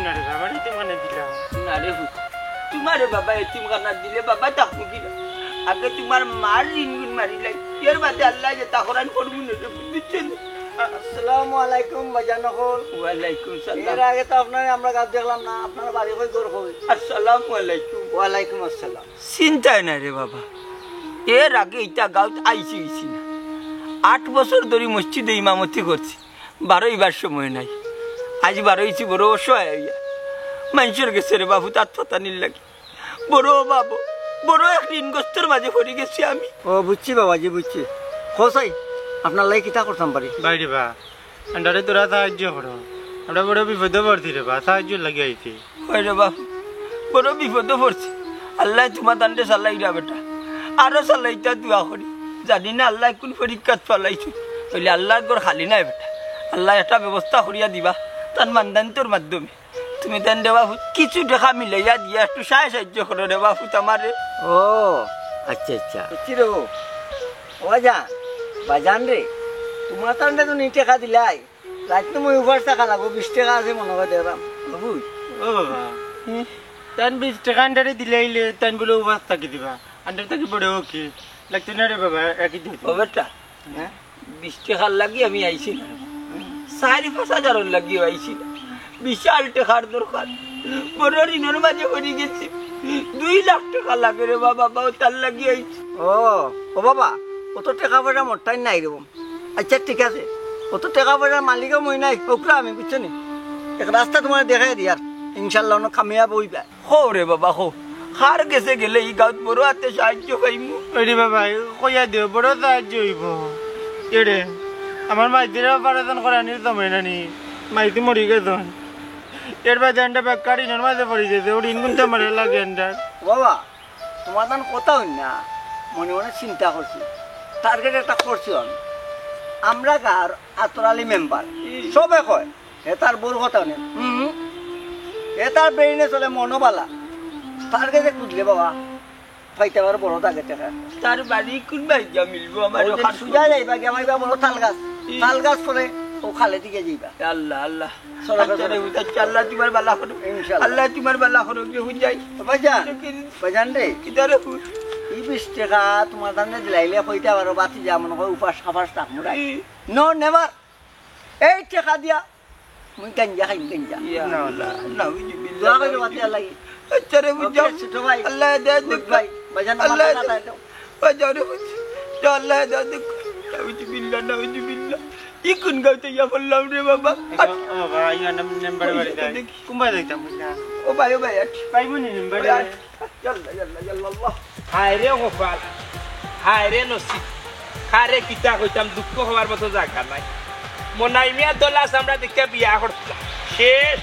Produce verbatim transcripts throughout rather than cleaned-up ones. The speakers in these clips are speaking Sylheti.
আরে বাবা, এতিমখানা দিলাম। না রে পুত, তুমারে বাবা এতিমখানা দিলে বাবা থাকবো কিনা? আগে তুমার মার ঋণ গুণ মারিলাই, এর বাদে আল্লায় যেতা করাইন করমু নে রে পুত, বুঝছো নি? আসসালামু আলাইকুম ভাইজান অকল। ওয়ালাইকুম সালাম। এর আগে তো আপনারে আমরা গাঁওত দেখলাম না, আপনার বাড়ি কই, ঘর কই? আসসালামু আলাইকুম। ওয়ালাইকুম আসসালাম। চিন্তায় নাই রে বাবা, এর আগে ইতা গাঁওত আইছি গেছি না। আট বছর ধরি মসজিদে ইমামতি করছি, বারইবার সময় নাই। আইজ বারইছি বড় অসহায় অইয়া, মানষর গেছে রে বাবা, আত পাতানির লাগি। বড় বাবা, বড় এক ঋণগ্রস্তর মাঝে পড়ি গেছি আমি। ও বুঝছি বাবাজি, বুঝছি। কও চাই, আপনার লাগি কিতা করতাম পারি? ভাই রে বা, আমরারে থুড়া সাহায্য করো, আমরা বড় বিপদো পড়ছি রে বা, সাহায্যর লাগি আইছি। ওই রে বাবা, বড় বিপদো পড়ছি। আল্লায় তুমার তানরে চালাইরা বেটা, আরো চালাইতা দোয়া করি। জানি না আল্লায় কুন পরীক্ষাত ফালাইছে, অইলে আল্লার ঘর খালি নায় বেটা। আল্লায় একটা ব্যবস্থা করিয়া দিবা তান মান্দান্তর মাধ্যমে। তুমি তান রে বাবা কিছু টেকা মিলাইয়া দিয়া একটু সাহায্য করো রে বাবা আমারে। ও আচ্ছা আচ্ছা, বুঝছি রে। ও বাজান, বাজান রে, তুমার তানরে তো নি টেকা দিলাই, রাইত তো মই উপাস থাকা লাগবো, বিশ টেকা আছে মনো কয় দেখলাম, বাবু। ও বাবা, হুম। তান বিশ টেকা আন্ডারে দিলাইলে, তান বুলে উপাস থাকি দিবা। আন্ডার থাকি বড় কি? লাগতো না রে বাবা, রাখি দে। ও বেটা, হ্যাঁ? বিশ টেকার লাগি আমি আইছি না। চাইর পাঁচ হাজারর লাগিও আইছি না। বিশাল টেকার দরকার। বড় ঋণর মাঝে পড়ি গেছি। দুই লাখ টেকা লাগে রে বাবা, বাবা, তার লাগি আইছি। ও, ও বাবা, অত টেকা পয়সা মোর তাইন নাই রে। আচ্ছা, ঠিক আছে, অত টেকা পয়সার মালিকও মই নাই, অউকরা আমি, বুঝছো নি? এক রাস্তা তুমারে দেখাই দিয়ার, ইনশাল্লাহ, অনো কামিয়াব অইবা। কও রে বাবা, কও, কার গেছে গেলে ই গাঁওত বড় আতে সাহায্য পাইমু? ওরে বাবা, কইয়া দিও, বড় সাহায্য অইবো। এরে, আমার মাইতিরে operation করানির সময় নানি, মাইতি মরি গেছইন। এর বাদে আন্ডা বেকার ঋণর মাঝে পড়ি গেছে, ও ঋণ গুনতে আমারে লাগে আন্ডার। বাবা, তুমার তান কথা অইন না, মনে মনে চিন্তা করছি, target একটা করছি আমি। আমরা গাঁওর আতর আলী মেম্বার, সবে কয়, হে তার বউর কথা হুনে। হুম। হে তার brain-এ চলে, মনো বালা। তার গেছে খুঁজলে বাবা, পাইতে পারো বড় দাগে টেকা। তার বাড়ি কুন বাড়ি গিয়া মিলবো আমার ওই যে ওখান সুজা যাইবা, গিয়া পাইবা বড় তাল গাছ। ই। তাল গাছ পরে ও খালে দিকে যাইবা। আল্লাহ, আল্লাহ। চলো, আচ্ছা চলো। রে, আচ্ছা, আল্লাহ তুমার বালা করো। ইনশাআল্লাহ। আল্লাহ তুমার বালা করো, কে হুন যাই। ও ভাইজান, লেকিন ভাইজান রে, কিতা রে হুন? ই বিশ টেকা তুমার তানরে দিলাইলে কইতে পারো, বাতি যা মনে কয় উপাস খাপাস থাকমু রাই। ই। No, never। এই টেকা দিয়া মুই গাঞ্জা খাইম, গাঞ্জা। ইয়া না, আল্লাহ, না। নাউজুবিল্লাহ। দোয়া করি বাঁচিয়া লাগি। আচ্ছা রে, বুঝ যাও। ছোট ভাই। আল্লাহ হেদায়েত দেউক। ভাই, ভাইজান, আল্লাহ মাথা হেদায়েত। বাঁচাও রে, বুঝ। আল্লাহ হেদায়েত দেউক। নাউজুবিল্লাহ, নাউজুবিল্লাহ। ই কুন গাঁওত আইয়া পড়লাম রে বাবা? ও বাবা, ইয়া নাম, নাম্বার বাড়ি যায়। দেখি। কুম্বা যাইতাম বুঝ না। ও ভাই, ও ভাই, আট। পাইবো নি নাম্বার? ওই আট। ইয়াল্লা, ইয়াল্লা, ইয়াল্লা, আল্লাহ। হায় রে কপাল, হায় রে নসিব, কারে কিতা কইতাম, দুঃখ হওয়ার মতো জাগা নাই। মনাই মিয়া দলা চামড়া দেখিয়া বিয়া করছিলাম, শেষ,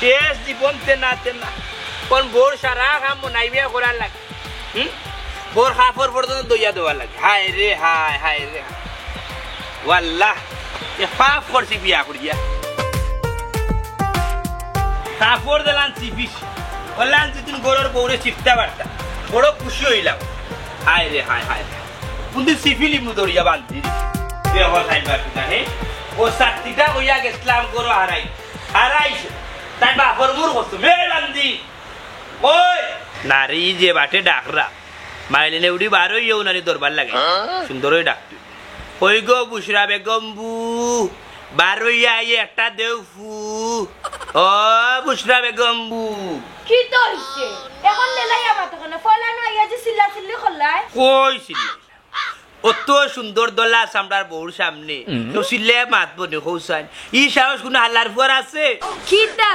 শেষ জীবন তেনা তেনা। কোন বউর সারা কাম মনাই মিয়া করার লাগে, হুম? বউর কাপড় পর্যন্ত ধইয়া দেওয়া লাগে। হায় রে হায়, হায় রে হায়। ওয়াল্লাহ, এ পাপ করছি বিয়া করিয়া। কাপড় দিলাম চিপিস, বললাম যে তুমি ঘরর বউরে চিপতা পারতা, বড় খুশি অইলাম। হায় রে হায়, হায় রে। কোনদিন চিপিলিমু ধরিয়া বান্ধিরি। এ হল খাইবার কিনা, হে? ও সাত্তিটা কইয়া গেছলাম, ঘরো হারাই, হারাইছে। তাই বাপর মুর কসম, এ বান্দি, ওই! নারী যে বাটে ডাকরা, মাইলিনে উড়ি বারইয়াও নানি দরবার লাগে। সুন্দর অই ডাকতু। কই গো বুশরা বেগম বু, বারইয়া আই একটা দেও ফু। ও বুশরা বেগম বু। কিতা অইছে? এখন লেলাইয়া মাতো কেনে? ফলানো আইয়া যে চিল্লা চিল্লি করলায়। কই চিল্লা? অত সুন্দর দলা চামড়ার বউর সামনে কেউ চিল্লাইয়া মাতবো নি, কও চাইন? ই সাহস কুনু হালার ফুয়ার আছে? কিতা?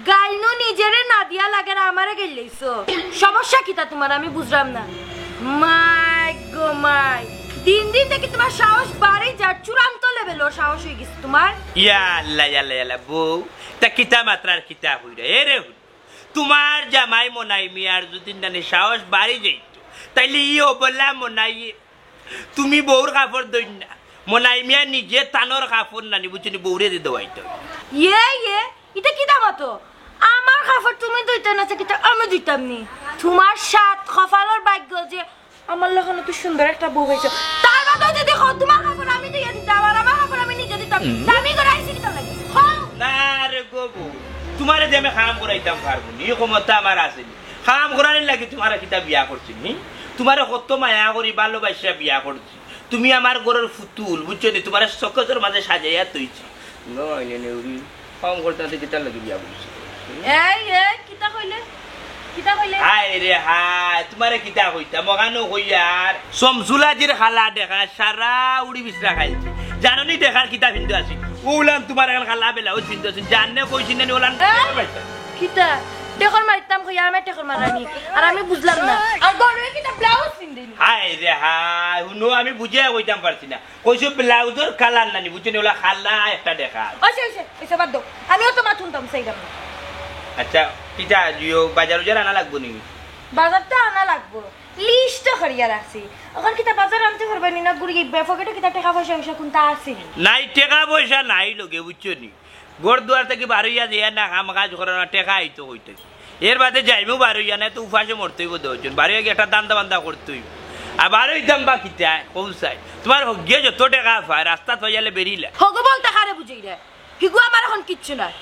গাইল নু নিজেরে না দিয়া লাগের আমারে গাইল দিছো। সমস্যা কিতা তুমার আমি বুঝলাম না। মাই গো মাই, দিন দিন দেখি তুমার সাহস বাড়ি যার, চূড়ান্ত লেভেলর সাহস অই গেছে তুমার। ইয়া আল্লাহ, ইয়া আল্লাহ, ইয়া আল্লাহ, বউ, তা কিতা মাতরার কিতা কইরা? এ রে, তুমার জামাই মনাই মিয়ার যুদি নানি সাহস বাড়ি যাইতো, তাইলে ই অবলা মনাই তুমি বউর কাপড় ধইন না, মনাই মিয়া নিজে তানর কাপড় নানি বুঝছনি বউরে দি দেওয়াইতো। ইয়ে, ইয়ে, ইতা কিতা মাতো? আমার কাপড় তুমি ধইতায় না, কিতা আমি ধইতাম নি? তুমার সাত কপালর ভাগ্য যে আমার লাখান অত সুন্দর একটা বউ পাইছো। তার বাদেও যুদি কও, তুমার কাপড় আমি ধইয়া দিতাম, আর আমার কাপড় আমি নিজে দিতাম, তা আমি করে আইছি কিতা লাগি? কও। না রে গো বউ, তুমারে যে আমি কাম করাইতাম পারমু নি, ই ক্ষমতা আমার আছে নি? কাম করানির লাগি তুমারে কিতা বিয়া করছি নি? তুমারে কত মায়া করি, ভালোবাসিয়া বিয়া করছি। তুমি আমার ঘরর ফুতুল, বুঝছো নি? তুমারে শোকেসর মাঝে সাজাইয়া থইছি। নয় নে নেউরি, কাম করতে না কিতার লাগি বিয়া করছি? এই, এই, কিতা কইলে? কিতা কইলে? হায় রে হায়, তুমারে কিতা কইতাম, অখানো কইয়ার। শমসুল আজির খালা টেকা সারা উড়ি বিছরা খাইছে। জানো নি টেকার কিতা ফিন্দু আছিল? অউলান তুমার অখান খালা ব্লাউজ ফিন্দু আছিল। জাননে কইছি না নি অউলান? এই, কিতা? টেকর মারতাম কইয়া আমি টেকর মারানি। আর আমি বুঝলাম না। আর গরুয়ে কিতা ব্লাউজ ফিন্দে নি? হায় রে হায়, হুনো আমি বুঝিয়া কইতাম পারছি না। কইছো ব্লাউজর কালার নানি, বুঝছো নি? অউলা খালা একটা টেকা। ওইসে, ওইসে, ওইসে বাদ দেও। আমিও তো মাত হুনতাম চাইরাম না। আচ্ছা, কিতা, জিও, বাজার উজার আনা লাগবো নি? বাজার তো আনা লাগবো। লিস্ট তো করিয়া রাখছি। অখন কিতা বাজার আনতে পারবা নি না? ঘুরি পকেটো কিতা টেকা পয়সা উইসা কুনতা আছে নি? নাই, টেকা পয়সা নাই লগে, বুঝছো নি? ঘর দুয়ার থাকি বারইয়া যাইয়া না কাম কাজ করো না, টেকা আইতো কই থাকি? এর বাদে যাইমু বারইয়া, না তো উপাসে মরতে অইবো দশজন। বারইয়া গিয়া একটা দান্দা বান্দা করতে অইবো। আর বারইতাম বা কিতায়, কও চাই। তুমার হগিয়ে যত টেকা পায়, রাস্তাত পাইয়ালে বেরিলা। হগু বলতে কারে বুঝাইরে? হিগু আমার অখন কিচ্ছু নায়।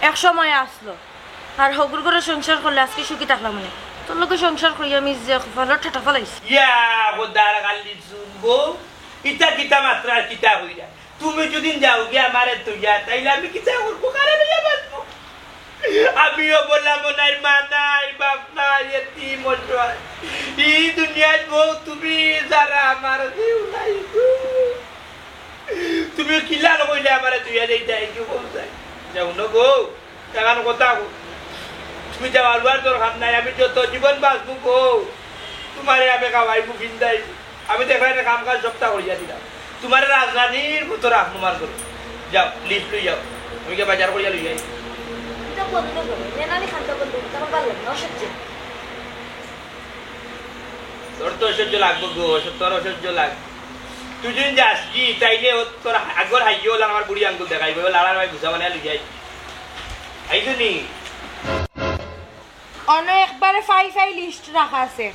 এক সময় আসলো। আর হগুর ঘরো সংসার করলে আজকে সুখী থাকলাম মানে। তোর লগে সংসার করি আমি যে কপালো ঠাটা ফালাইছি। ইয়া, খোদার গালি শুনবো। ইতা কিতা মাতরা, কিতা কইরা? তুমি যদি যাও গিয়া আমারে থইয়া, তাইলে আমি কিতা করবো? কারে লইয়া বাঁচবো? আমিও বললাম, ওনার মা নাই, বাপ নাই, এতিম অসহায়। ই দুনিয়ার বউ তুমি ছাড়া আমার কেউ নাই গো। তুমি কিলা লইলে আমারে থইয়া যাইতায়, কি বলতায়? যাও না গো। এখান কথা কও। তুমি যাওয়ার দরকার নাই, আমি যত জীবন বাঁচবো গো, তুমারে আমি খাওয়াইবো, ফিন্দাইবো। আমি তো এখানে কাম কাজ সবটা করিয়া দিলাম। তুমারে রাজরানীর মতো রাখবো আমার ঘরো। যাও, লিফট লই যাও। আমি গিয়া বাজার করিয়া লই যাই। এটা বন্ধ করো। নেনানি খানটা বন্ধ করো। আমার ভালো লাগে না, অসহ্য। তোর তো অসহ্য লাগবো গো, তোর অসহ্য লাগবো। তুই যদি যাস কি, তাইলে ও তোর আগর হাইয়ে ওলা আমার বুড়ি আঙ্গুল দেখাইবো, ওলা আর ভাই বুঝা মানে লই যাই। আইছো নি? অনো একবারে ফাই ফাই লিস্ট রাখা আছে।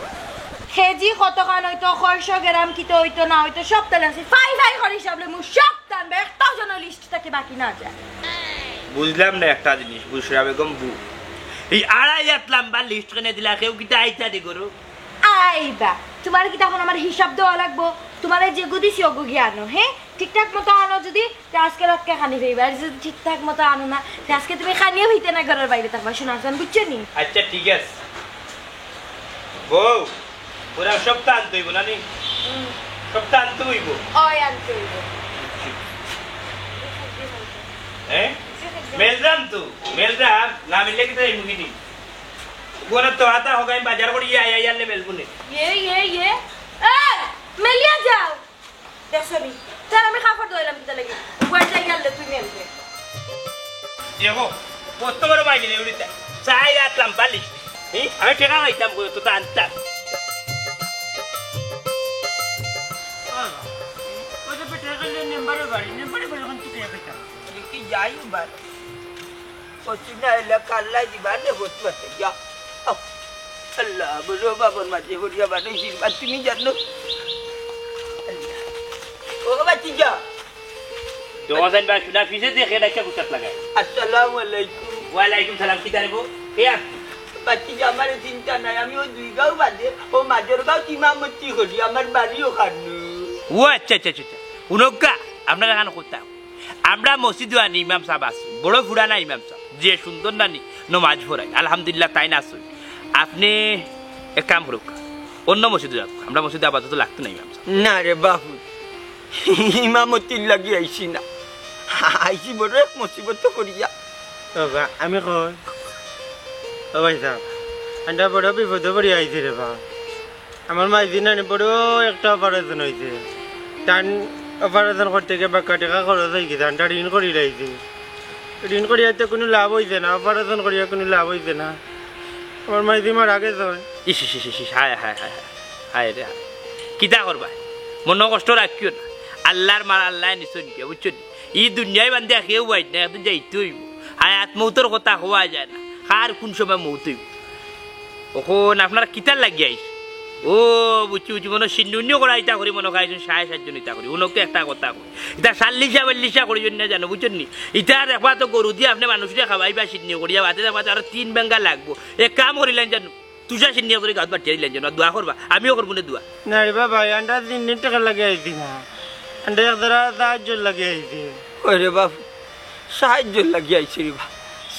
কেজি কতখান অইতো, কয়শো গ্রাম কিতা অইতো না অইতো, সবতা লেখা আছে। ফাই ফাই করি হিসাব লইমু, সবতা আনবে, একটাও যেন লিস্ট থাকি বাকি না যায়। বুঝলাম না একটা জিনিস, বুশরা বেগম বু, এই আড়াই হাত লাম্বা লিস্ট কেনে দিলা, কেউ কিতা আইতা দি করো? আইবা, তুমারে কিতা অখন আমার হিসাব দেওয়া লাগবো? তুমারে যেগু দিছি অগু গিয়া আনো, হে? ঠিকঠাক মতো আনো যদি, তে আজকে রাতকে খানি পাইবা। আর যদি ঠিকঠাক মতো আনো না, তে আজকে তুমি খানিও পাইতায় না, ঘরর বাইরে থাকবা, সোনার চান, বুঝছো নি? আচ্ছা, ঠিক আছে। বউ, ওরা সবতা আনতে অইবো না নি? হুম। সবতা আনতে অইবো? অয়, আনতে অইবো। হ্যাঁ? মেলরাম তো, মেলরাম, না মিললে কিতা যাইমু গি নি? ওরা তো আতা হোক, আমি বাজার করি, ইয়া, ইয়া, ইয়ারলে মেলবো নে। ইয়ে, ইয়ে, ইয়ে। এই, মেলিয়া যাও। দেখছো নি? তার আমি কাপড় ধুইলাম কিতা লাগি? উবাই যাই গেলে তুই মেলবে। দেখো, কত বড় মাইগিনে উড়িতা। চাই রাখলাম বালিশ। হুম? আমি টেকা পাইতাম কই, তো আনতাম। ওই যে পেট্রোল মেম্বারের বাড়ি, মেম্বারের বাড়ি এখন তো টেকা পাইতাম। কি যাই বার। কচুনা এলা কাল্লাই দিবা নে হত মাতে যা। আহ, আল্লাহ, বলো বাবার মাঝে হরিয়া বানাইছি, আর তুমি জানো? আল্লাহ। ও বাচ্চি যা। তো ওজন ভাই, শুনা পিছে দেখে না, কে গুছাত লাগায়? আসসালামু আলাইকুম। ওয়ালাইকুম সালাম, কি তারে গো? কে আস? বাচ্চি যা, আমার চিন্তা নাই, আমি ওই দুই গাঁও বাদে, ও মাঝের গাঁও ইমামতি করি, আমার বাড়িও খান্নু। ও আচ্ছা, আচ্ছা, আচ্ছা, আচ্ছা। উনকা, আপনারা এখানে কোথাও? আমরা মসজিদো আনি ইমাম সাব আছে, বড় পুরানা ইমাম সাব, যে সুন্দর নানি নমাজ পড়ায়, আলহামদুলিল্লাহ, তাইন আছইন। আপনে এক কাম করুক, অন্য মসজিদো যাউক, আমরা মসজিদো আপাতত লাগতো না ইমাম সাব। না রে বাপু, ইমামতির লাগি আইছি না, আইছি বড় এক মুসিবত করিয়া। ও বা, আমি কই? ও ভাই সাব, আমরা বড় বিপদো পড়ি আইছি রে বা। আমার মাইজি নানি বড় একটা অপারেশন অইছে। তান অপারেশন করতে গিয়া বাক্কা টেকা খরচ অই গেছে, তানটা ঋণ করি লাইছে। ঋণ করিয়া তো কুনু লাভ অইছে না, অপারেশন করিয়া কুনু লাভ অইছে না। আমার মাইজি মারা গেছে। ইস, ইস, ইস, ইস, ইস, হায়, হায়, হায়, হায়। হায় রে, হায়। কিতা করবা? মনো কষ্ট রাখিও না। আল্লার মাল আল্লায় নিছে নিয়া, বুঝছো নি? ই দুনিয়ায় বান্দিয়া কেউ আইত না, একদিন যাইতে অইবো। হায়াত মৌতর কথা কওয়া যায় না, কার কুন সময় মৌত অইবো। অখন আপনারা কিতার লাগি আইছইন? ও, বুঝছি, বুঝছি, মনো শিন্নি উন্নি করা ইতা করি, মনো কয় একজন সাড়ে সাতজন ইতা করি। উনকে একটা কথা কই, ইতা সাল্লিশা বাল্লিশা করি জন্য জানো, বুঝছইন নি? ইতা দেখবা তো গরু দিয়া আপনে মানুষরে খাওয়াইবা শিন্নি করিয়া, বাদে দেখবা তো আরো তিন বেঙ্গা লাগবো। এক কাম করিলাইন জানো, তুষা শিন্নি করি গাত বাটিয়া দিলাইন জানো, দোয়া করবা, আমিও করবো না দোয়া। না রে বাবা, আমরা শিন্নির টেকা লাগি আইছি না, আমরা এক জারা সাহায্যর লাগি আইছি। ওরে বাপ, সাহায্যর লাগি আইছি রে বাপ।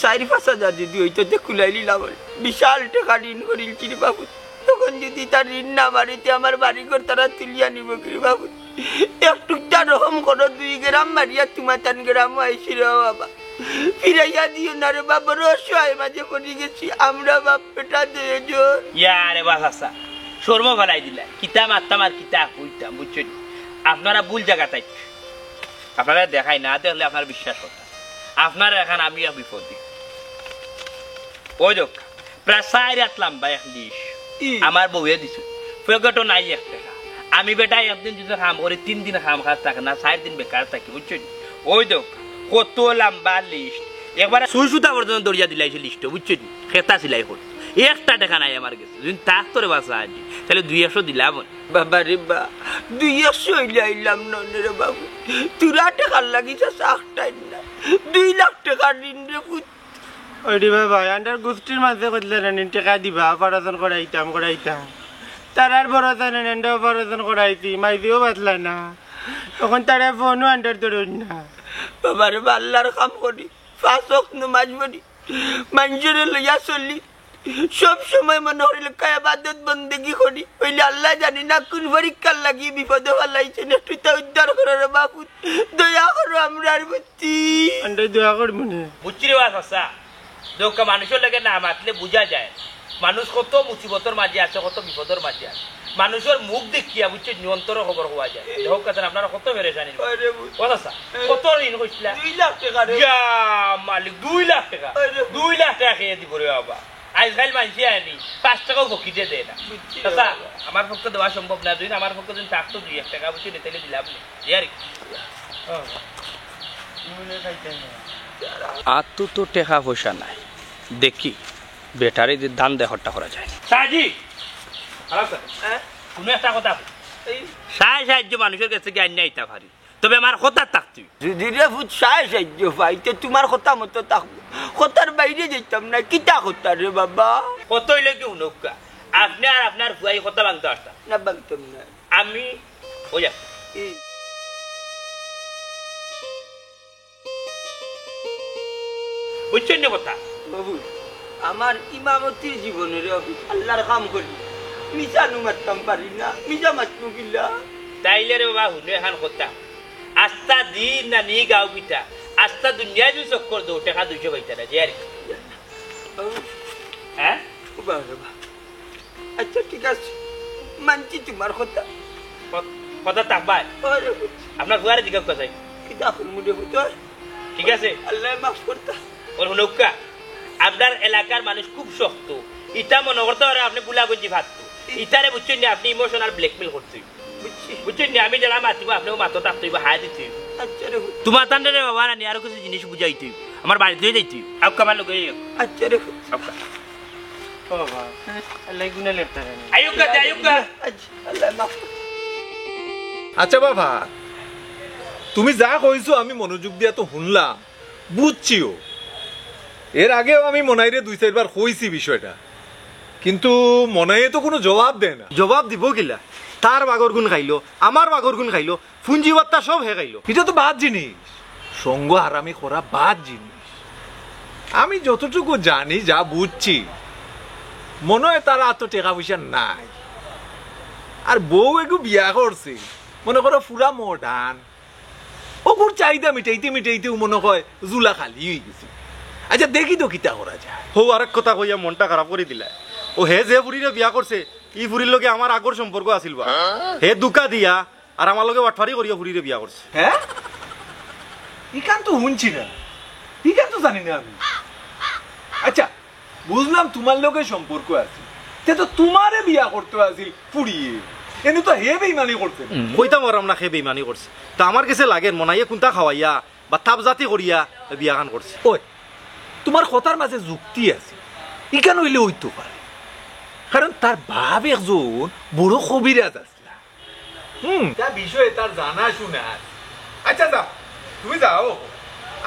চাইর পাঁচ হাজার যদি অইতো তে কুলাইলিলাম অনে। বিশাল টেকা ঋণ করিলছি রে বাপ। তখন যদি তার ঋণ না মারি তে আমার বাড়ি ঘর তারা তুলিয়া নিবো কিরে বাপ। একটুকটা রহম করো, দুই গ্রাম মারিয়া তুমাতান গ্রামো আইছি রে বাবা। ফিরাইয়া দিও না রে বাপ, বড় অসহায় মাঝে পড়ি গেছি আমরা বাপ বেটা দুইজন। ইয়া রে বাপ, আচ্ছা, শরমও ফালাই দিলা। কিতা মারতাম আর কিতা কইতাম, বুঝছইন? আপনারা ভুল জাগাত আইছইন। আপনারারে দেখাই, না দেখলে আপনারা বিশ্বাস করতা। আপনারা এখন আমি এক বিপদে। ওই দেখ, প্রায় চাইর আত লাম্বা এক লিস্ট। ই। আমার বউয়ে দিছে। পকেটো নাই এক টেকা। আমি বেটা একদিন যদি কাম করি, তিন দিন কাম কাজ থাকে না, চাইর দিন বেকার থাকি, বুঝছইন? ওই দেখ, কত লাম্বা লিস্ট। একবারে সুই সুতা পর্যন্ত দরিয়া দিলাইছে লিস্টো, বুঝছইন? খেতা সিলাই করি। একটা টেকা নাই আমার গেছে। যদি থাকতো রে বাচ্চা আজি, তাইলে দুই একশো দিলাম অনে। বাবা রে বা, দুই একশো অইলে আইলাম না অনে রে বাবু। তুরা টেকার লাগি চাচা আখটাইন না। দুই লাখ টেকার ঋণ রে পুত। ওই রে বাবা, আন্ডার গোষ্ঠীর মাঝে কইলে না নি, টেকা দিবা, অপারেশন করাইতাম, করাইতাম। তারার ভরসা নেই, এন্ডা অপারেশন করাইছি, মাইজিও বাঁচলা না। তখন তারা ফোনও আন্ডার ধরুন না। বাবা রে বা, আল্লাহর কাম করি, পাঁচ ওয়াক্ত নমাজ পড়ি, মাইনষরে লইয়া চলি, সব সময় মনো করি লোকা ইবাদত বন্দেগি করি, অইলে আল্লায় জানি না কুন পরীক্ষার লাগি বিপদো ফালাইছইন, একটু তা উদ্ধার করো রে বাপু, দয়া করো আমরার প্রতি। আন্ডাই দোয়া করমু নে। বুঝছি রে বা চাচা, দোকা মানুষর লগে না মাতলে বুঝা যায়, মানুষ কত মুসিবতর মাঝে আছে, কত বিপদর মাঝে আছে। মানুষর মুখ দেখিয়া, বুঝছো, নিয়ন্ত্রণ খবর হওয়া যায়। দেখো কথা, আপনারা কত পেরেশানি। আরে বুঝ- ও চাচা, কত ঋণ করছিলা? দুই লাখ টেকা রে। ইয়া মালিক, দুই লাখ টেকা। আরে বুঝ- দুই লাখ টেকা খেয়ে দিব রে বাবা। আজকাল মানষে আনি, পাঁচ টেকাও পকেটে দেয় না। বুঝছি রে চাচা, বাবা। আমার পক্ষে দেওয়া সম্ভব না, দুই আমার পক্ষে যদি থাকতো দুই এক টেকা, বুঝছো, নিতে দিলাম না। এই আর কি। ও, মনে খাইতে না। আত্তু তো টেকা পয়সা নাই, দেখি বেটারে দি ধান্দা একটা করা যায়। সাজি, হ্যালো স্যার। হ্যাঁ? তুমি একটা কথা কই। এই সাই সাহায্য মানুষর গেছে গিয়া আইনা আইতা পারি, তবে আমার কথা থাকতে অইবো। যদি রে পুত সাই সাহায্য পাই, তে তুমার কথা মতো থাকবো। কথার বাইরে যাইতাম না, কিতা কথা রে বাবা? কত অইলে কি হুনউক্কা? আপনে আর আপনার ফুয়ায় কথা ভাঙতে পারতা না। ভাঙতাম না। আমি, ওই যা। এই। বুঝছইন নি কথা? বাবু, আমার ইমামতির জীবনে রে বাবু, আল্লাহর কাম করি, মিছা নু মাততাম পারি না, মিছা মাতমু কিলা? তাইলে রে বাবা, হুনো এখান কথা। আস্তা দিন না নি গাও পিঠা, আস্তা দুনিয়া যদি চক্কর দেও, টেকা দুইশো পাইতা না, যে আর কি। বাবু। হ্যাঁ? ও বাবা রে বাবা। আচ্ছা, ঠিক আছে, মানছি তুমার কথা। ক-, কথা থাকবায়। আরে, আপনার ফুয়ারে জিজ্ঞাসা করছি। কিতা করমু রে পুত? ঠিক আছে। আল্লায় মাফ করতা। ওর হুনউক্কা, আপনার এলাকার মানুষ খুব শক্ত। ইতা মনো করতা পারে আপনে গুলাগঞ্জি ফাত্তু। ইতারে বুঝছইন নি, আপনে emotional blackmail করতে অইবো। বুঝছি। বুঝছইন নি, আমি যেলা মাতিমু, আপনেও মাতো থাকতে অইবো, হায় দিতে অইবো। আচ্ছা রে পুত। তুমার তানরে রে বাবা নানি, আরো কিছু জিনিস বুঝাইতে অইবো। আমার বাড়িত লই যাইতে অইবো। আউক্কা আমার লগে আউক্কা। আচ্ছা রে পুত। আউক্কা। ও বাবা, আল্লায় গুনা লেখতা জানে। আউক্কা, আউক্কা। আচ্ছা, আল্লায় মাফ করতা। আচ্ছা বাবা, তুমি যা কইছো আমি মনোযোগ দিয়া তো হুনলাম, বুঝছিও। এর আগেও আমি মনাইরে দুই চাইরবার কইছি বিষয়টা, কিন্তু মনাইয়ে তো কুনু জবাব দেয় না। জবাব দিবো কিলা? তার বাগর গুন খাইলো, আমার বাগর গুন খাইলো, পুঞ্জি বাত্তা সব হে খাইলো। ইটা তো বাদ জিনিস, সঙ্গ হারামি করা বাদ জিনিস। আমি যতটুকু জানি, যা বুঝছি, মনো অয় তার আতো টেকা পয়সা নাই। আর বউ এগু বিয়া করছে, মনো করো পুরা modern। অগুর চাহিদা মিটাইতে মিটাইতেউ মনো অয় জুলা খালি অইগেছে। আচ্ছা, দেখি তো কিতা করা যায়। হউ আরেক কথা কইয়া মনটা খারাপ করি দিলায়। অউ হে যে ফুড়িরে বিয়া করছে, ই ফুড়ির লগে আমার আগর সম্পর্ক আছিল বা। হে ধুকা দিয়া আর আমার লগে বাটফারি করিয়া ফুড়িরে বিয়া করছে। হ্যাঁ? ইখান তো হুনছি না, ইখান তো জানি না আমি। আচ্ছা, বুঝলাম তুমার লগে সম্পর্ক আছে, তে তো তুমারে বিয়া করতো আছিল ফুড়িয়ে, এনে তো হে বেইমানি করছে না। কইতাম পাররাম না হে বেইমানি করছে। তে আমার গেছে লাগের মনাইয়ে কুন্তা খাওয়াইয়া বা তাপজাতি করিয়া বিয়াখান করছে। ওই, তুমার কথার মাঝে যুক্তি আছে, ইখান অইলে অইতো পারে। কারণ তার বাপ একজন বড় কবিরাজ আছলা। হুম। তা বিষয়ে তার জানা শুনা আছে। আচ্ছা, যাও, তুমি যাও,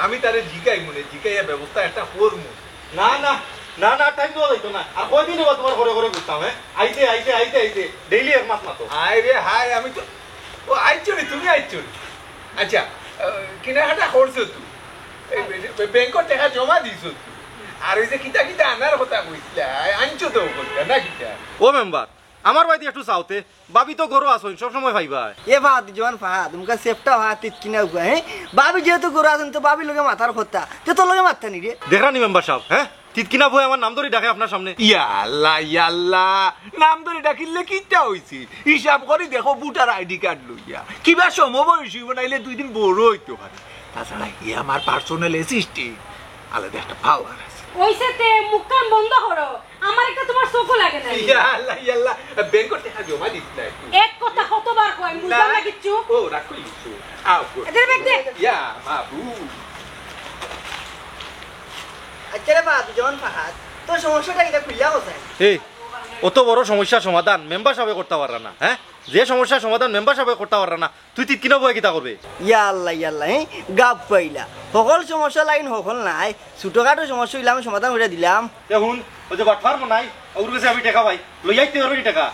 আমি তারে জিকাই মনে, জিকাইয়া ব্যবস্থা একটা করমু। না, না, না, না, টাইম দেওয়া যাইতো না। আর কয়দিন অইবো তোমার ঘরে ঘরে ঘুরতাম, হ্যাঁ? আইতে, আইতে, আইতে, আইতে, ডেইলি এক মাত মাতো। আয় রে হায়, আমি তো, ও আইছো নি, তুমি আইছো নি। আচ্ছা, আহ, কেনাকাটা করছো তো? এই বে-, বে-, ব্যাংকর টাকা জমা দিছো তো? আর ওই যে কিতা কিতা আনার কথা কইছিলা, আনছো তো ওখানটা, না কিতা? ও মেম্বার, আমার বাড়িতে একটু চাওতে, ভাবি তো ঘরো আছইন, সব সময় পাইবা। এ ফাহাদ, জোয়ান ফাহাদ, মুখা সেফটা ফাহাদ, তিতকিনা উগা, হ্যাঁ? ভাবি যেহেতু ঘরো আছইন, তো ভাবির লগে মাতার কথা, তে তোর লগে মাততা নি রে। দেখরা নি মেম্বার সাব, হ্যাঁ? তিতকিনা ফুয়ে আমার নাম ধরি ডাকে আপনার সামনে। ইয়া আল্লাহ, ইয়া আল্লাহ, নাম ধরি ডাকিলে কিতা অইছে? হিসাব করি দেখো, ভোটার আইডি কার্ড লইয়া। কিবা সমবয়সী অইবো, নাইলে দুই দিন বড় অইতো পারে। তাছাড়া ই আমার পার্সোনাল অ্যাসিস্ট্যান্ট, আলাদা একটা পাওয়ার আছে। অইছে তে, মুখখান বন্ধ করো। আমার একটা তোমার চোখও লাগে না। ইয়া আল্লাহ, ইয়া আল্লাহ, ব্যাংকর টাকা জমা দিস না একটু। এক কথা কতবার কয়, বুঝলাম না কিচ্ছু। ও, রাগ করি দিছো। আও, গো। এদের ব্যাগ দে। ইয়া, বাবু। আচ্ছা রে বাবু, জোয়ান ফাহাদ, তোর সমস্যাটা কিতা খুলিয়া কও চাই? এই, অত বড় সমস্যা সমাধান মেম্বার সাবে করতা পাররা না, হ্যাঁ? যে সমস্যা সমাধান মেম্বার সাবে করতা পাররা না, তুই তিতকিনা ফুয়ে কিতা করবে? ইয়া আল্লাহ, ইয়া আল্লাহ, হ্যাঁ? গাপ পাইলা। হকল সমস্যা লাইন হকল নায়। ছোটখাটো সমস্যা অইলে আমি সমাধান করিয়া দিলাম। এ হুন, ওই যে বাটফার মনাই, ওর কাছে আমি টাকা পাই। লই আইতে পারবে নি টাকা?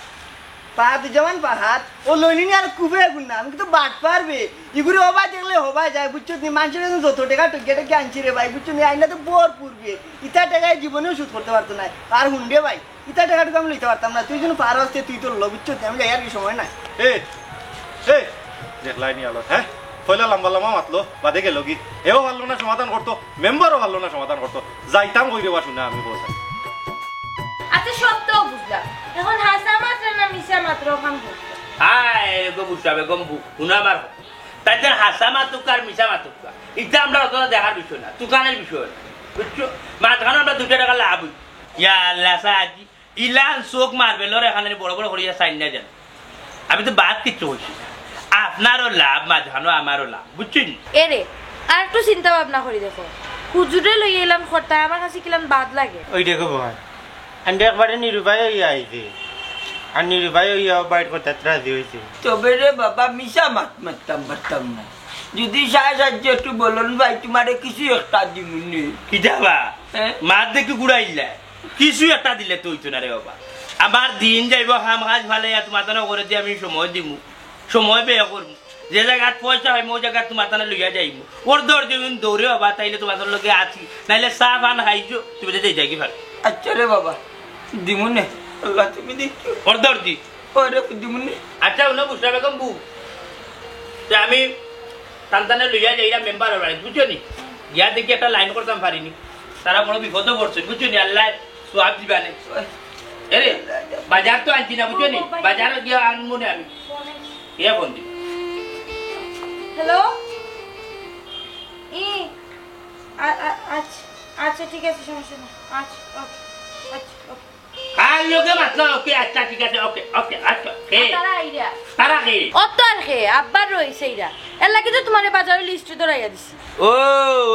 পাহাদ জমান পাহাদ, ও লইলিনি আর কুবে এগুন না। আমি কিন্তু বাটফার বে। ইগুরে হবায় দেখলে হবায় যায়, বুঝছো নি? মানষর কাছে যত টাকা টুকিয়া টুকিয়া আনছি রে ভাই, বুঝছো নি? আইনা তো ভরপুর বে। ইতা টাকায় জীবনেও শোধ করতে পারতো নায়। আর হুন রে ভাই, ইতা টাকা টুকা আমি লইতে পারতাম না, তুই যেন পারস তে তুই তো ল, বুঝছো? আমি যাই আর কি, সময় নাই। এ, এ, দেখলাই নি আলো, হ্যাঁ? পয়লা লম্বা লম্বা মাতলো, বাদে গেল কি? এও পারলো না সমাধান করতো, মেম্বারও পারলো না সমাধান করতো। যাইতাম কই রে বা শুনা আমি বলতাম। আচ্ছা, সব তো বুঝলাম, এখন হাছা মাতরে না মিছা মাতরে ওখান বলতো। হায় গো বুঝা বেগম, বু-, হুনা আমার, তাই তার হাছা মাতুক আর মিছা মাতুক, ইটা আমরা অত দেখার বিষয় না, তুকানের বিষয়, বুঝছো? মাঝখানে আমরা দুইটা টাকা লাভ হইতো। ইয়া আল্লাহ, সাহায্য। ইলান চোখ মারবে, লড়ে এখানে বড় বড় করিয়া সাইন না যান। আমি তো বাদ কিচ্ছু কইছি না। আপনারও লাভ, মাঝখানো আমারও লাভ, বুঝছেন? এরে, আর একটু চিন্তা ভাবনা করি দেখো। হুজুরে লইয়া ইলান খরতায় আমার কাছে কিলান বাদ লাগে। ওই দেখো ভাই, আমি একবারে নিরুপায় হইয়া আইছি। আর নিরুপায় হইয়া বাইর করতে রাজি হইছি। তবে রে বাবা, মিছা মাত মারতাম পারতাম না। যদি সায় সাহায্য একটু বলন ভাই, তোমারে কিছু একটা দিমুনে। কিতা বা? হ্যাঁ? মাত দেখি গুড়াইলা। কিছু একটা দিলে তো হইতো না রে বাবা। আমার দিন যাইব, কাম কাজ ফালাইয়া তোমার তানে করে দিয়ে আমি সময় দিমু, সময় ব্যয় করমু। যে জায়গাত পয়সা হয়, ওই জায়গাত তোমার তানে লইয়া যাইমু। ওর দর দিন দৌড়ে বাবা, তাইলে তোমার তার লগে আছি, নাইলে চা পান খাইছো, তুমি তো যাই যাই কি পারো। আচ্ছা রে বাবা, দিমুনে, আল্লাহ তুমি দেখো। ওর দর দি। ওরে দিমুনে। আচ্ছা, উনো বুঝতে বেগম বু, তে আমি তান তানে লইয়া যাইরা মেম্বারর বাড়িত, বুঝছো নি? গিয়া দেখি একটা লাইন করতাম পারিনি। তারা বড় বিপদে পড়ছে, বুঝছো নি? আল্লাহ সওয়াব দিবা নে। এরে, বাজার তো আনছি না, বুঝছো নি? বাজার গিয়া আনমু নে আমি। ইয়া ফোন দি। হ্যালো? ই, আ-, আ-, আচ্ছা, আচ্ছা, ঠিক আছে, সমস্যা নেই। আচ্ছা, ওকে, আচ্ছা, ওকে। আর লোকে মাতলা, ওকে, আচ্ছা, ঠিক আছে, ওকে, ওকে, আচ্ছা, কে? তারা আইরা। তারা কে? অত আর কে? আব্বার রইছে ইরা। এর লাগি তো তোমারে বাজারর লিস্ট ধরাইয়া দিছি। ও,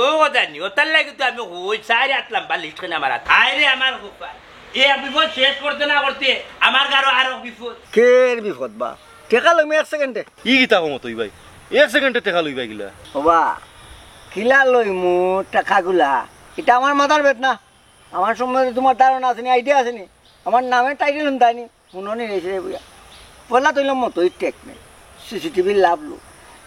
ও কথা নি, ওটার লাগি তো আমি ওই চাইর আত লাম্বা লিস্ট কেন আমার আত। আয় রে আমার কপাল। এ এক বিপদ শেষ করতে না করতে আমার গারো আরো বিপদ। কের বিপদ বা? টেকা লইমু এক সেকেন্ডে। ই কিতা কও তুই ভাই? এক সেকেন্ডে টেকা লইবা গিলা? ওবা, কিলা লইমু টেকাগুলা? ইটা আমার মাথার বেত না। আমার সম্বন্ধে তোমার ধারণা আছে নি, আইডিয়া আছে নি? আমার নামে টাইটেল হুনতায় নি? হুনো নি রে, রে বুয়া। পয়লা তৈলাম মতো, ই টেক নেই। সিসিটিভি লাভ লো।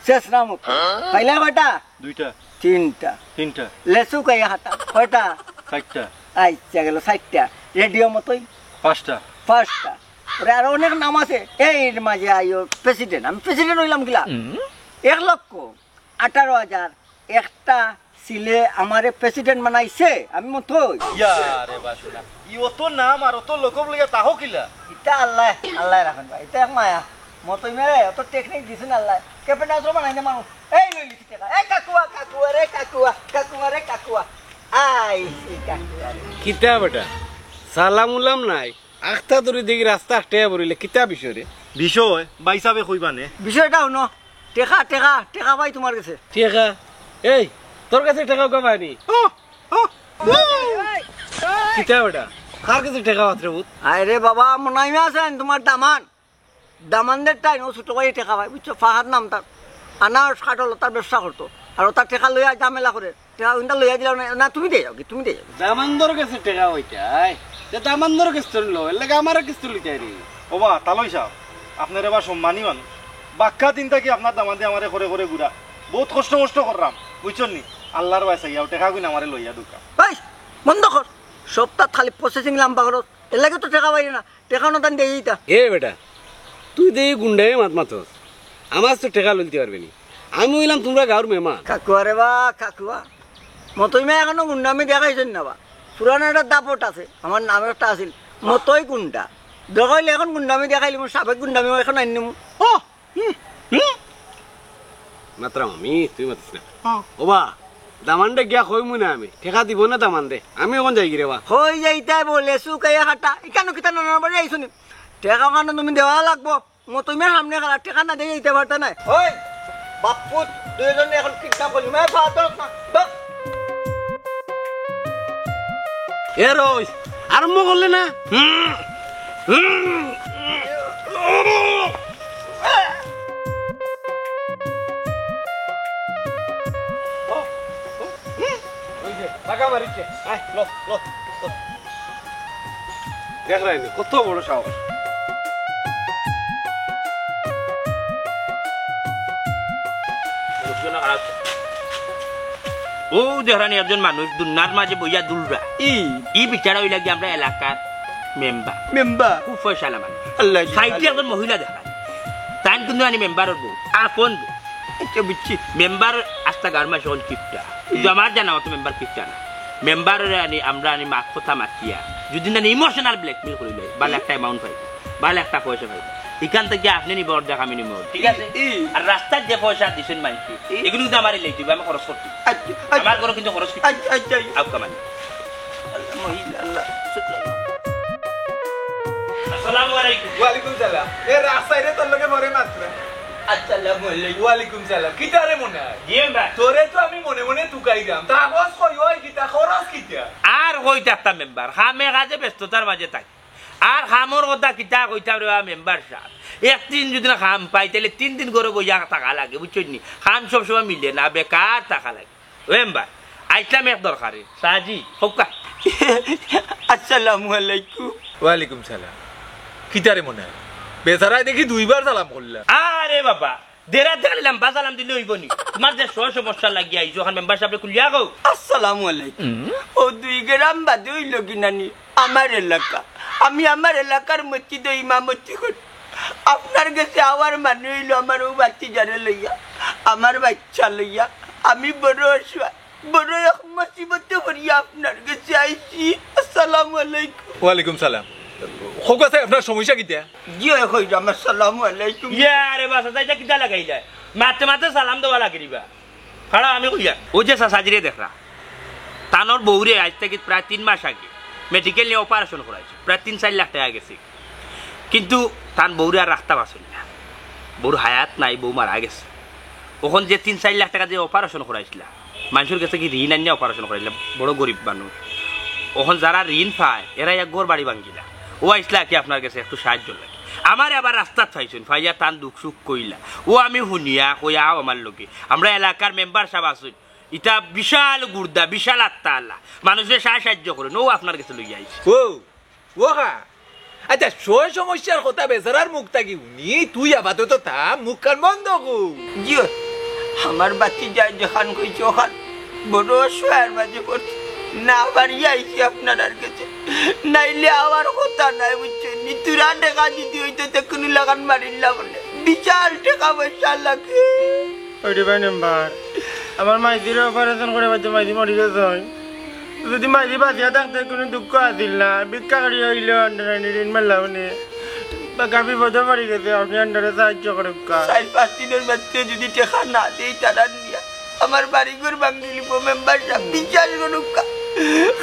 শেষ না মতো। পাইলা কয়টা? দুইটা। তিনটা। তিনটা। লেসু কাইয়া হাতা। কয়টা? চারটা। আচ্ছা, গেল চারটা। রেডিও মতোই? পাঁচটা। পাঁচটা। ওরে আরো অনেক নাম আছে। এই মাঝে আইও প্রেসিডেন্ট। আমি প্রেসিডেন্ট হইলাম কিলা? এক লক্ষ আঠারো হাজার একটা সিলে আমারে প্রেসিডেন্ট বানাইছে, আমি মতই। ইয়া রে বাসুনা, ই অত নাম আর অত লকব লইয়া তাহো কিলা? ইতা আল্লাহ, আল্লাহ রাখেন ভাই, ইতা এক মায়া। মতই মেরে অত টেকনিক দিছেন আল্লাহ। ক্যাপ্টেন আজরো বানাই দে মানুষ। এই লই লিখি টেকা। এই কাকুয়া, কাকুয়া রে কাকুয়া, কাকুয়া রে কাকুয়া। আই, এই কাকুয়া রে। কিতা বেটা? সালাম উলাম নাই। আখতা ধরি দেখি রাস্তা আটে পড়িলে কিতা বিষয় রে? বিষয়? ভাই সাবে কইবা নে। বিষয়টা হুনো। টেকা, টেকা, টেকা ভাই তোমার গেছে। টেকা? এই, তোর গেছে টেকা উকা পায়নি? ও, ও, ও। কিতা বেটা? কার গেছে টেকা পাত্রে বুত? আরে বাবা, মনাইমে আছইন তুমার দামান। দামানদের টাইম ও ছোট ভাই টেকা পায়, বুঝছো? ফাহাদ নাম তার। আনারস কাঠল তার ব্যবসা করতো। আর ও তার টেকা লইয়া ঝামেলা করে। টেকা উনটা লইয়া দিলাম না, না, তুমি দিয়ে যাও কি, তুমি দিয়ে যাও। দামান্দর গেছে টেকা ওইটাই। তে দামান্দর গেছে তো লো, এর লাগে আমারও গেছে তো লইতে রে। ও বা, তালই সাহেব, আপনারে বা সম্মানী মানুষ। বাক্কা দিন থাকি আপনার দামান্দে আমারে করে করে ঘুরা। বহুত কষ্ট মষ্ট করলাম, বুঝছইন নি? আল্লাহর ওয়াস্তে ইয়াও টেকা গুইন আমারে লইয়া দুকা। এই, বন্ধ কর। সপ্তাহ খালি প্রসেসিং লম্বা করো। এর লাগে তো টেকা পাই না। টেকা না দান দেই ইতা। এ বেটা, তুই তো এই গুন্ডায় মাত মাতস। আমার তো টেকা লইতে পারবে নি। আমি অইলাম তুমরা গাঁওর মেহমান। কাকুয়া রে বা, কাকুয়া। মতই মা এখনো গুন্ডামি দেখাইছইন না বা। পুরানো একটা দাপট আছে। আমার নাম একটা আছিল। মতই গুন্ডা। দরকার অইলে এখন গুন্ডামি দেখাইলিমু, সাবেক গুন্ডামি এখন আনিলিমু। ও, হুম, হুম। মাতরাম আমি, তুই মাতিস না। হ্যাঁ। ও বা, দামান্দরে গিয়া কইমু না আমি। টেকা দিবো না দামান্দে। আমি অখন যাইগি রে বা। কই যাইতায় বলে, সুকাইয়া কাটা। ইখানো কিতা নানার বাড়ি আইছো নি? টেকা কানো তুমি দেওয়া লাগবো। মতই মার সামনে খাড়া, টেকা না দিয়া যাইতে পারতা নায়। ওই, বাপ্পুত, দুইজনে এখন কিডন্যাপ করি। মা, পা ধরো না। ধর। এ রইস, আরম্ভ করলে না? হুম, হুম। ওই যে, টাকা মারিছে। আয়, লো, লো, লো। দেখরায় নি, কত বড় সাহস। লোকজন খারাপ। ও দেখরায় নি একজন মানুষ দুনিয়ার মাঝে বইয়া দুলরা। ই। ই বিচারা অইলা কি আমরা এলাকার মেম্বার। মেম্বার। খুব পয়সাআলা মানুষ। আল্লাহ জি, সাইডে আল্লাহ। একজন মহিলা দেখরায়। তাইন কিন্তু আনি মেম্বারর বউ। আপন বউ। আচ্ছা, বুঝছি। মেম্বার আস্তা গাঁওর মাঝে অখন কিপটা। কিন্তু আমার জানা মতো মেম্বার কিপটা না। মেম্বাররে আনি, আমরা আনি মাত কথা মাতিয়া। যদি না ইমোশনাল ব্ল্যাকমেইল করি লয়, ভালা একটা অ্যামাউন্ট পাই, ভালা একটা পয়সা পাই। ইখান থাকি আপনে নিবা অর্ধেক, আমি নিমু অর্ধেক। ঠিক আছে? ই। আর রাস্তাত যে পয়সা দিছইন মাইনষে, ই। এগুলো কিন্তু আমারে লই দিবা, আমি খরচ করছি। আচ্ছা, আচ্ছা। আমার ঘরো কিন্তু খরচ করছি। আচ্ছা, আচ্ছা। আউক্কা মানে। আল্লাহ, মহিলা, আল্লাহ। আসসালামু আলাইকুম। ওয়ালাইকুম সালাম। এ রাস্তায় রে তোর লগে পরে মাত্র। আসসালামু আলাইকুম। ওয়ালাইকুম সালাম। কিতা রে মনে হয়? জি ভাই। তোরে তো আমি মনে মনে তুকাইরাম। তা খরচ কই অয় কিতা? খরচ কিতা? আর কই থাকতাম মেম্বার। কামে কাজে ব্যস্ততার মাঝে থাকি। আর কামর কথা কিতা কইতাম রে বা মেম্বার সাব। একদিন যদি না কাম পাই, তাইলে তিন দিন ঘরো বইয়া থাকা লাগে, বুঝছইন নি? কাম সব সময় মিলে না, বেকার থাকা লাগে। ও মেম্বার, আইছলাম এক দরকারে। সাজি, হউক্কা। আসসালামু আলাইকুম। ওয়ালাইকুম সালাম। কিতা রে মনে হয়? বেচারায় দেখি দুইবার সালাম করলা। আরে বাবা, দেরাত দেখালি লাম্বা সালাম দিলে অইবো নি? তুমার যে স-, সমস্যা লাগি আইছো, অখান মেম্বার সাবরে খুলিয়া কও। আসসালামু আলাইকুম। ও দুই গ্রাম বাদে অইলো কি নানি? আমার এলাকা। আমি আমার এলাকার মসজিদো ইমামতি করি। আপনার গেছে আওয়ার মানে অইলো আমার অউ ভাতিজারে লইয়া, আমার বাইচ্চা লইয়া। আমি বড় অসহায়, বড় এক মুসিবতে পড়িয়া আপনার গেছে আইছি। আসসালামু আলাইকুম। ওয়ালাইকুম সালাম। হউক্কা চাই, আপনার সমস্যা কিতা? জি অয়, কইরাম, আসসালামু আলাইকুম। ইয়া রে বাসা, ইটা কিতা লাগাইলা? মাতে মাতে সালাম দেওয়া লাগে রে বা। খাড়া আমি কইয়া। অউ যে চাচাজিরে দেখরা, তানর বউরে আইজ থাকি প্রায় তিন মাস আগে মেডিকেল নিয়া অপারেশন করাইছে, প্রায় তিন চাইর লাখ টেকা গেছে। কিন্তু তান বউরে আর রাখতা পারছইন না। বউর হায়াত নাই, বউ মারা গেছে। অখন যে তিন চাইর লাখ টেকা দিয়া অপারেশন করাইছলা, মানষর গেছে কি ঋণ আনিয়া অপারেশন করাইলা, বড় গরিব মানুষ। অখন যারা ঋণ পায়, এরা এক ঘর বাড়ি ভাঙ্গিলা। অউ আইছলা কি আপনার গেছে একটু সাহায্য লাগে। আমারে আবার রাস্তাত পাইছইন, পাইয়া তান দুখ সুখ কইলা। অউ আমি হুনিয়া কই, আও আমার লগে। আমরা এলাকার মেম্বার সাব আছইন, ইটা বিশাল গুর্দা, বিশাল আত্মা আলা। মানষরে সাহায্য করইন, অউ আপনার গেছে লইয়া আইছি। ও, ও হা। আচ্ছা, স-, সমস্যার কথা বেচারার মুখ থাকি হুনি, তুই আপাতত থাম, মুখখান বন্ধ কর। জি অয়, আমার ভাতিজায় যেখান কইছে অখান, বড় অসহায়র মাঝে পড়ছি, না পারিয়া আইছি আপনারার গেছে, নাইলে আওয়ার কথা নায়, বুঝছইন নি? থুড়া টেকা যদি অইতো তে কুনু লাগান মারিল্লা বলে, বিশাল টেকা পয়সা লাগে। ওই রে ভাই মেম্বার, আমার মাইজিরে অপারেশন করাইবার তো মাইজি মরি গেছে। যদি মাইজি বাঁচিয়া থাকতে কুনু দুঃখ আছিল না, ভিক্ষা করি অইলেও আন্ডারানি ঋণ মারলাম নে। বাক্কা বিপদো পড়ি গেছে, আপনে আন্ডারে সাহায্য করউক্কা। চাইর পাঁচ দিনর মাঝে যদি টেকা না দেই তারার নিয়া, আমার বাড়ি ঘর ভাঙ্গিলিবো মেম্বার সাব, বিশ্বাস করউক্কা।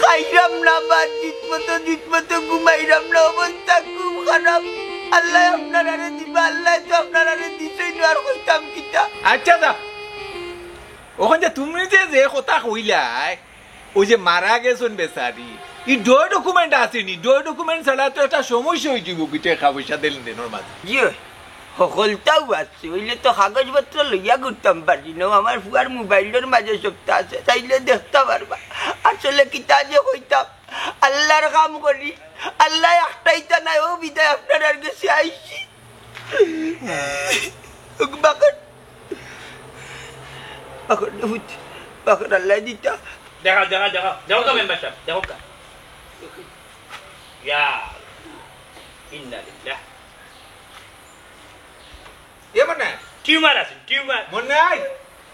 খাইরাম না ভাত, ঠিক মতো, ঠিক মতো ঘুমাইরাম না, অবস্থা খুব খারাপ। আল্লায় আপনারারে দিবা, আল্লায় তো আপনারারে দিছইন, আর কইতাম কিতা? আচ্ছা, যা। অখন যে তুমি যে, যে কথা কইলায়, অউ যে মারা গেছইন বেচারি, ই ডয় ডকুমেন্ট আছে নি? ডয় ডকুমেন্ট ছাড়া তো একটা সমস্যা অই যাইবো, কি টেকা পয়সা লেনদেনর মাঝে। জি অয়, হকলতাউ আছে, অইলে তো কাগজপত্র লইয়া ঘুরতাম পারি না। আমার ফুয়ার মোবাইলর মাঝে সবতা আছে, চাইলে দেখতা পারবা। আসলে কিতা যে কইতাম, আল্লার কাম করি, আল্লায় একটাইতা নাই, অউ বিদায় আপনারার গেছে আইছি। বাকর, বাকর, বাকর আল্লায় দিতা। দেখা, দেখা, দেখা, দেখো কা মেম্বার সাব, দেখো কা। ইয়া, ইন্না লিল্লাহ। এ মনে হয় টিউমার আছে, টিউমার। মনে হয়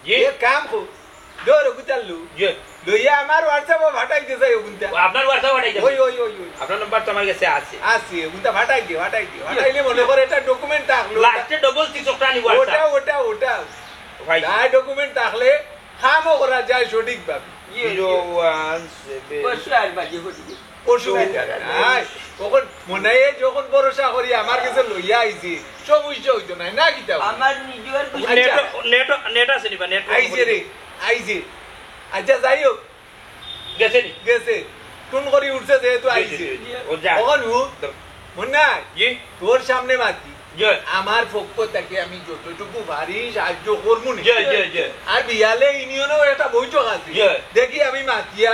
জি। এ কাম কর, ধর ওগুতার লু। জি। লইয়া আমার WhatsApp-ও পাঠাই দে যাই ওগুনতা। ও, আপনার WhatsApp পাঠাই দেব। ওই, ওই, ওই, ওই। আপনার নাম্বার তো আমার গেছে আছে। আছে, ওগুনতা পাঠাই দে, পাঠাই দে। জি। পাঠাইলে মনে করে একটা ডকুমেন্ট থাকলো। লাস্টে ডাবল সিক্স ওটা আনি WhatsApp। ওটা, ওটা, ওটা। ভাই। যা ডকুমেন্ট থাকলে কামও করা যায় সঠিকভাবে। জি, জি। Zero one seven. বসো আর বাজে ঘটি। অসুবিধা নাই। অখন মনে হয় যখন ভরসা করি আমার গেছে লইয়া আইছি, সমস্যা অইতো নায়, না কিতা? আমার নিজর আচ্ছা। নেট, নেট, নেট আছে নি বা? নেট আইছে রে, আইছে। আচ্ছা, যাই হোক। গেছে নি? গেছে। টুন করি উঠছে যেহেতু জি, জি, আইছে। জি, জি। ও যা। অখন হু, তো মনে নাই? জি। তোর সামনে মাতি। জি। আমার পক্ষ থাকি আমি যতটুকু পারি সাহায্য করমু নি। জি, জি, জি। আর বিয়ালে ইউনিয়নও একটা বৈঠক আছে। জি। দেখি আমি মাতিয়া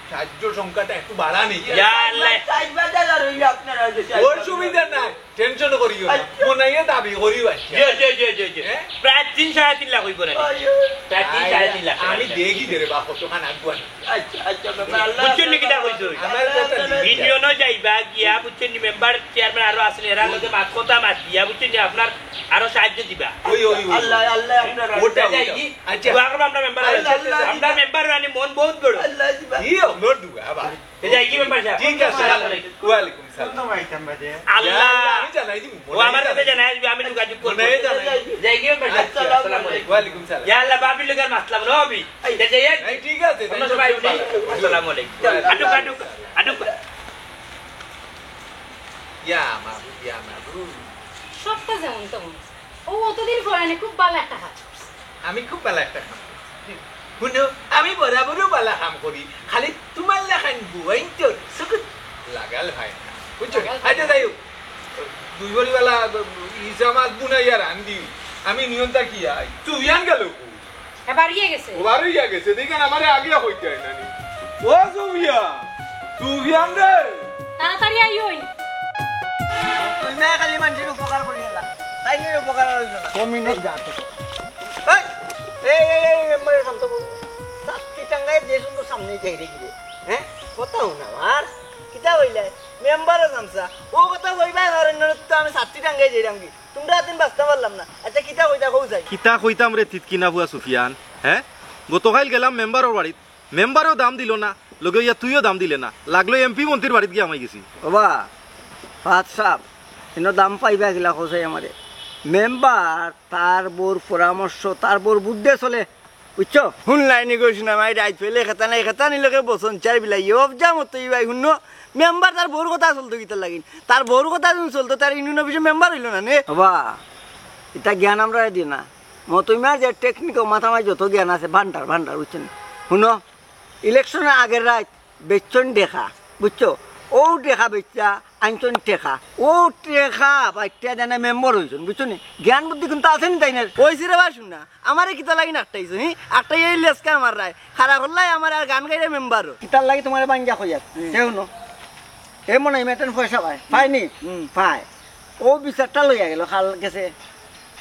সাহায্য সংখ্যাটা একটু বাড়ানি। ইয়া আল্লাহ। চাইর বাজার আর অইলে আপনারা যে চাইর বাজার। অসুবিধা নাই, টেনশন করিও না। আচ্ছা। মনে হয় দাবি করিও আইছে। জি, জি, জি, জি, জি। হ্যাঁ? প্রায় তিন, সাড়ে তিন লাখ অইবো না? ওই, ওই। প্রায় তিন, আরে, সাড়ে তিন লাখ টাকা আমি অইবো। দেখি দে রে বা, কতখান আগুয়ানি। আচ্ছা, আচ্ছা, বাবা, আল্লাহ বুঝছেন নি কিতা কইছো? আমার কথা আল্লাহ ঠিক আছে। ইউনিয়নও যাইবা, গিয়া, বুঝছেন নি, মেম্বার, চেয়ারম্যান আরো আছেন, এরার লগে মাত কথা মাতিয়া, বুঝছেন নি, আপনার আরো সাহায্য দিবা। ওই, ওই, ওই। আল্লাহ, আল্লাহ, আপনার ওটা, যাই ওটা। কি? আচ্ছা। দোয়া করবা আমরা মেম্বার আল্লাহ, আল্লাহ, আমরা দিবা। মেম্বার রানি মন বহুত বড়। আল্লাহ দিবা। ই হলো দোয়া, বাবা। এ যাই কি মেম্বার সাহেব? ঠিক আছে। আসসালামু আলাইকুম। ওয়ালাইকুম সালাম। তো ভাই, কাম বাদে। আল্লাহ। ইয়া আল্লাহ, আমি জানাই দিব। ও, আমার কাছে জানাই দিবি, আমি যোগাযোগ করব। মনে হয় জানাই। যাই কি মেম্বার সাহেব? আসসালামু আলাইকুম। ওয়ালাইকুম সালাম। ইয়া আল্লাহ, বাবির লগে আর মাতলাম না, হবি। এই। যা, যাই, এই। এই, ঠিক আছে, অন্য তাই সময় তো উনি। আসসালামু আলাইকুম। আটুক, আটুক, আটুক। ইয়া মাবুদ, ইয়া মাবুদ। সবটা যেমন তেমন। ও অতদিন পরে আনে খুব ভালা একটা কাজ করছে। আমি খুব ভালা একটা কাম করছি। হুনো, আমি বরাবরও ভালা কাম করি, খালি তুমার লাখান বুয়াইন্তর চকুত লাগাল অয় না। বুঝছো নি? লাগাল অয় না। আচ্ছা, যাই হোক, দুই ভরিওয়ালা হিসামাত বুনাইয়া রান্দি, আমি নিয়ন্তা কি আই? তুই আন গেল কই? এ বাড়িয়ে গেছে। ও বাড়িয়ে গেছে, দেখেন আমারে আগে কইতে অয় না নি। ও সুফিয়া, সুফিয়ান রে। তাড়াতাড়ি আইওই। তুই না খালি মানুষের উপকার করি না, তাই নিয়ে উপকার হইল না। কমি না যা তো। এই, এই, এই, এই, মেম্বারের সামনে তো বল। সাতটি টাঙ্গায় যে সুন্দর সামনে যাই রে গিরে। হ্যাঁ? কথা হুনা আমার। কিতা কইলে? মেম্বারও জানছা। ও কথা কইবাই পারেন না, তো আমি সাতটি টাঙ্গায় যাইরাম কি? তোমরা এতদিন বাঁচতে পারলাম না। আচ্ছা, কিতা কইতা কও যাই? কিতা কইতাম রে তিতকিনা ফুয়া সুফিয়ান, হ্যাঁ? গতকাইল গেলাম মেম্বারর বাড়িত, মেম্বারেও দাম দিল না, লগে ইয়া তুইও দাম দিলে না, লাগলো এমপি মন্ত্রীর বাড়িত গিয়া হামাই গেছি। ওবা, ফাহাদ সাব, ইনো দাম পাইবা কিলা কও চাই আমারে? মেম্বার তার বউর পরামর্শ, তার বউর বুদ্ধে চলে, বুঝছো? হুনলায়নি গো শুনা মাই, রাইত পেলে খেতা নাই, খেতা নিলকে বসন চাই বিলাই, অবজা মতো ইবাই হুনো, মেম্বার তার বউর কথা চলতো কিতার লাগিন? তার বউর কথা যখন চলতো, তার ইউনিয়ন অফিসে মেম্বার হইল না নে। বাবা, এটা জ্ঞান আমরা দিই না। মতইমার যে টেকনিক ও মাথা মাঝে যত জ্ঞান আছে, ভান্ডার, ভান্ডার, বুঝছেন? হুনো, ইলেকশনের আগের রাত বেচছইন দেখা, বুঝছো? ও দেখা বেচা, আনছইন টেকা। ও টেকা বাইট্টা জানে মেম্বার হইছইন, বুঝছো নি? জ্ঞান বুদ্ধি কিন্তু আছে নি তাইন? ওই সিরে বা শুন না, আমারে কিতা লাগি নাকটাইছো, হি? আটটাই এই লেসকা আমার রায়। খারাপ হল্লাই আমার আর গান গাইরে মেম্বার। কিতার লাগি তোমারে বাঙ্গা কইয়ার? হুম। সে হুনো। এ মনে হয় মেটেন পয়সা পায়। পায়নি? হুম। পায়। ও বিচারটা লইয়া গেল, খাল গেছে।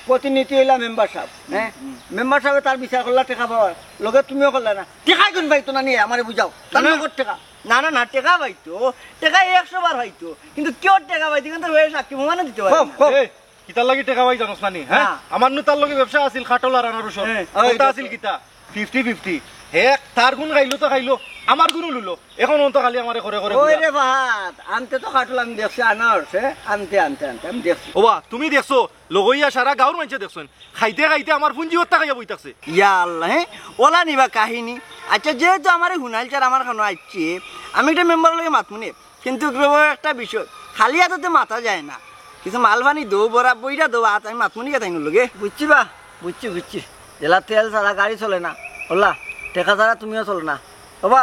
প্রতিনিধি হইলা মেম্বার সাহেব, হুম, হ্যাঁ? হুম। মেম্বার সাহেবে তার বিচার করলা টেকা পাওয়ার। লগে তুমিও করলা না। টেকা কোন পাইতো না নিয়ে আমারে বুঝাও। তার না। নগদ টেকা। না, না, না, টেকা পাইতো। টেকা একশো বার পাইতো। কিন্তু কেউ টেকা পাইতো, কিন্তু হয়ে সাক্ষী প্রমাণও দিতে পারে হো, না। হো। এই, কিতার লাগি টেকা পাই জানোস না নি, হ্যাঁ? না। আমার নু তার লগে ব্যবসা আছিল, কাঠল আর আনারসর। হ্যাঁ। ওই কথা দেখো। আছিল কিতা? Fifty fifty. হে, তার গুণ খাইলো তো খাইলো, আমার গুণও লুলো। এখন অন্ত খালি আমারে করে করে ওই ঘুরা। রে ফাহাদ, আনতে তো কাঠল আমি দেখছি, আনারস, হ্যাঁ? আনতে, আনতে, আনতে, আমি দেখছি। ওবা, তুমি দেখছো? লগইয়া সারা গাঁওর মানষে দেখছইন। খাইতে খাইতে আমার পুঞ্জি হত্যা খাইয়া বই থাকছে। ইয়া আল্লাহ, হ্যাঁ? ওলা নিবা কাহিনী। আচ্ছা, যেহেতু আমারে হুনাইল চার আমার খানো আইছে, আমি একটা মেম্বার লগে মাতমুনে। কিন্তু বাবা একটা বিষয়, খালি হাতে তো মাতা যায় না। কিছু মাল পানি দৌ, বরা বইরা দৌ, আত আমি মাতমুনি কে তাইন লগে। বুঝছি বা? বুঝছি, বুঝছি। যেলা তেল ছাড়া গাড়ি চলে না, ওলা, টেকা ছাড়া তুমিও চলো না। ওবা,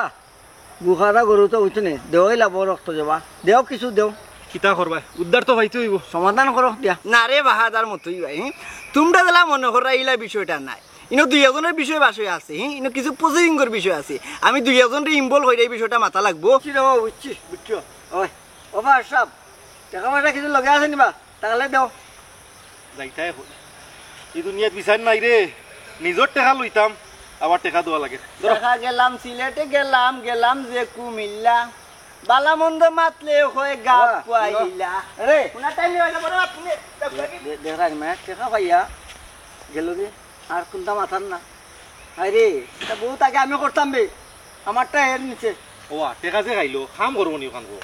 গুখারা গরু তো অইতো নে, দেওয়াই লাভ রক্ত জবা, দেও কিছু দেও। কিতা করবায়? উদ্ধার তো পাইতে অইবো। সমাধান করো দিয়া। না রে বাহাদার মতই ভাই, হুম? তুমরা যেলা মনো কররায় ইলা বিষয়টা নায়। ইনো দুই একজনর বিষয় বাসয় আছে, হুম? ইনো কিছু প্রসিডিংর বিষয় আছে। আমি দুই একজনরে ইনভলভ করিয়া এই বিষয়টা মাতা লাগবো। বুঝছি রে বাবা, বুঝছি, বুঝছো? ওই, ও বাহার সাব, টেকা পয়সা কিছু লগে আছে নি বা? তাইলে দেও। যাইতায় কই? ই দুনিয়াত বিচার নাই রে। নিজর টেকা লইতাম, আবার টেকা দেওয়া লাগে। ধরো। টেকা গেলাম সিলেটে, গেলাম, গেলাম যে কুমিল্লা। বালা মন্দ মাতলে কয় গাপ বাহ, পাইলা। আরে। কোনা টাইমে অইলে বড় আপনি দে-, দে-, দেখরায় না, টেকা পাইয়া গেল রে। আর কুনতা মাতার না। আরে, ইটা বউত আগে আমি করতাম বে। আমারটা এর নিচে। ওয়া, টেকা যে খাইলো, কাম করবো নি ওখান কো?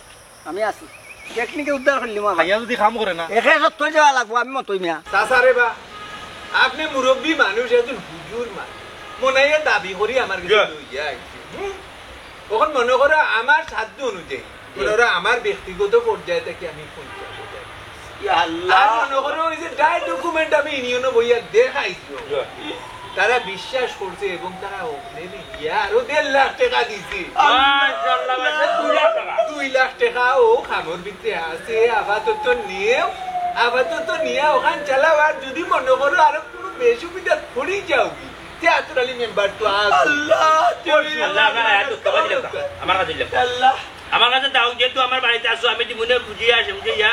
আমি আছি। টেকনিকে উদ্ধার করলি মা। খাইয়া যদি কাম করে না। একে সত্য যাওয়া লাগবো, আমি মতই মিয়া। চাচা রে বা, আপনে মুরব্বি মানুষ, একজন হুজুর মানুষ। মনাইয়ে দাবি করি আমার কাছে ইয়া। লইয়া আইছে। হুম? অখন মনো করো আমার সাধ্য অনুযায়ী, মনো করো আমার ব্যক্তিগত পর্যায় থাকি আমি পঞ্চাশ হাজার। ইয়া আল্লাহ। আর মনো করো ওই যে ডাই ডকুমেন্ট আমি ইউনিয়নো বইয়া দেখাইছি। ইয়া। তারা বিশ্বাস করছে এবং তারা অগ্নে দিয়া আরো দেড় লাখ টেকা দিছে। মাশাআল্লাহ, মাশাআল্লাহ, দুই লাখ টেকা। দুই লাখ টেকা ও খামর ভিতরে আছে, আপাতত নিয়ে, আপাতত নিয়ে ওখান চালাও। আর যদি মনো করো আরো কোনো বেসুবিধা পড়ি যাওগি, তে আতর আলী মেম্বার তো আছে। আল্লাহ, আল্লাহ, আপনার হায়াত উত্তম বাজি লাগতা। আমার কাছে লাগতা। আল্লাহ। আমার কাছে দাও, যেহেতু আমার বাড়িতে আছো, আমি দিমুনে বুঝিয়া আসি, বুঝিয়া।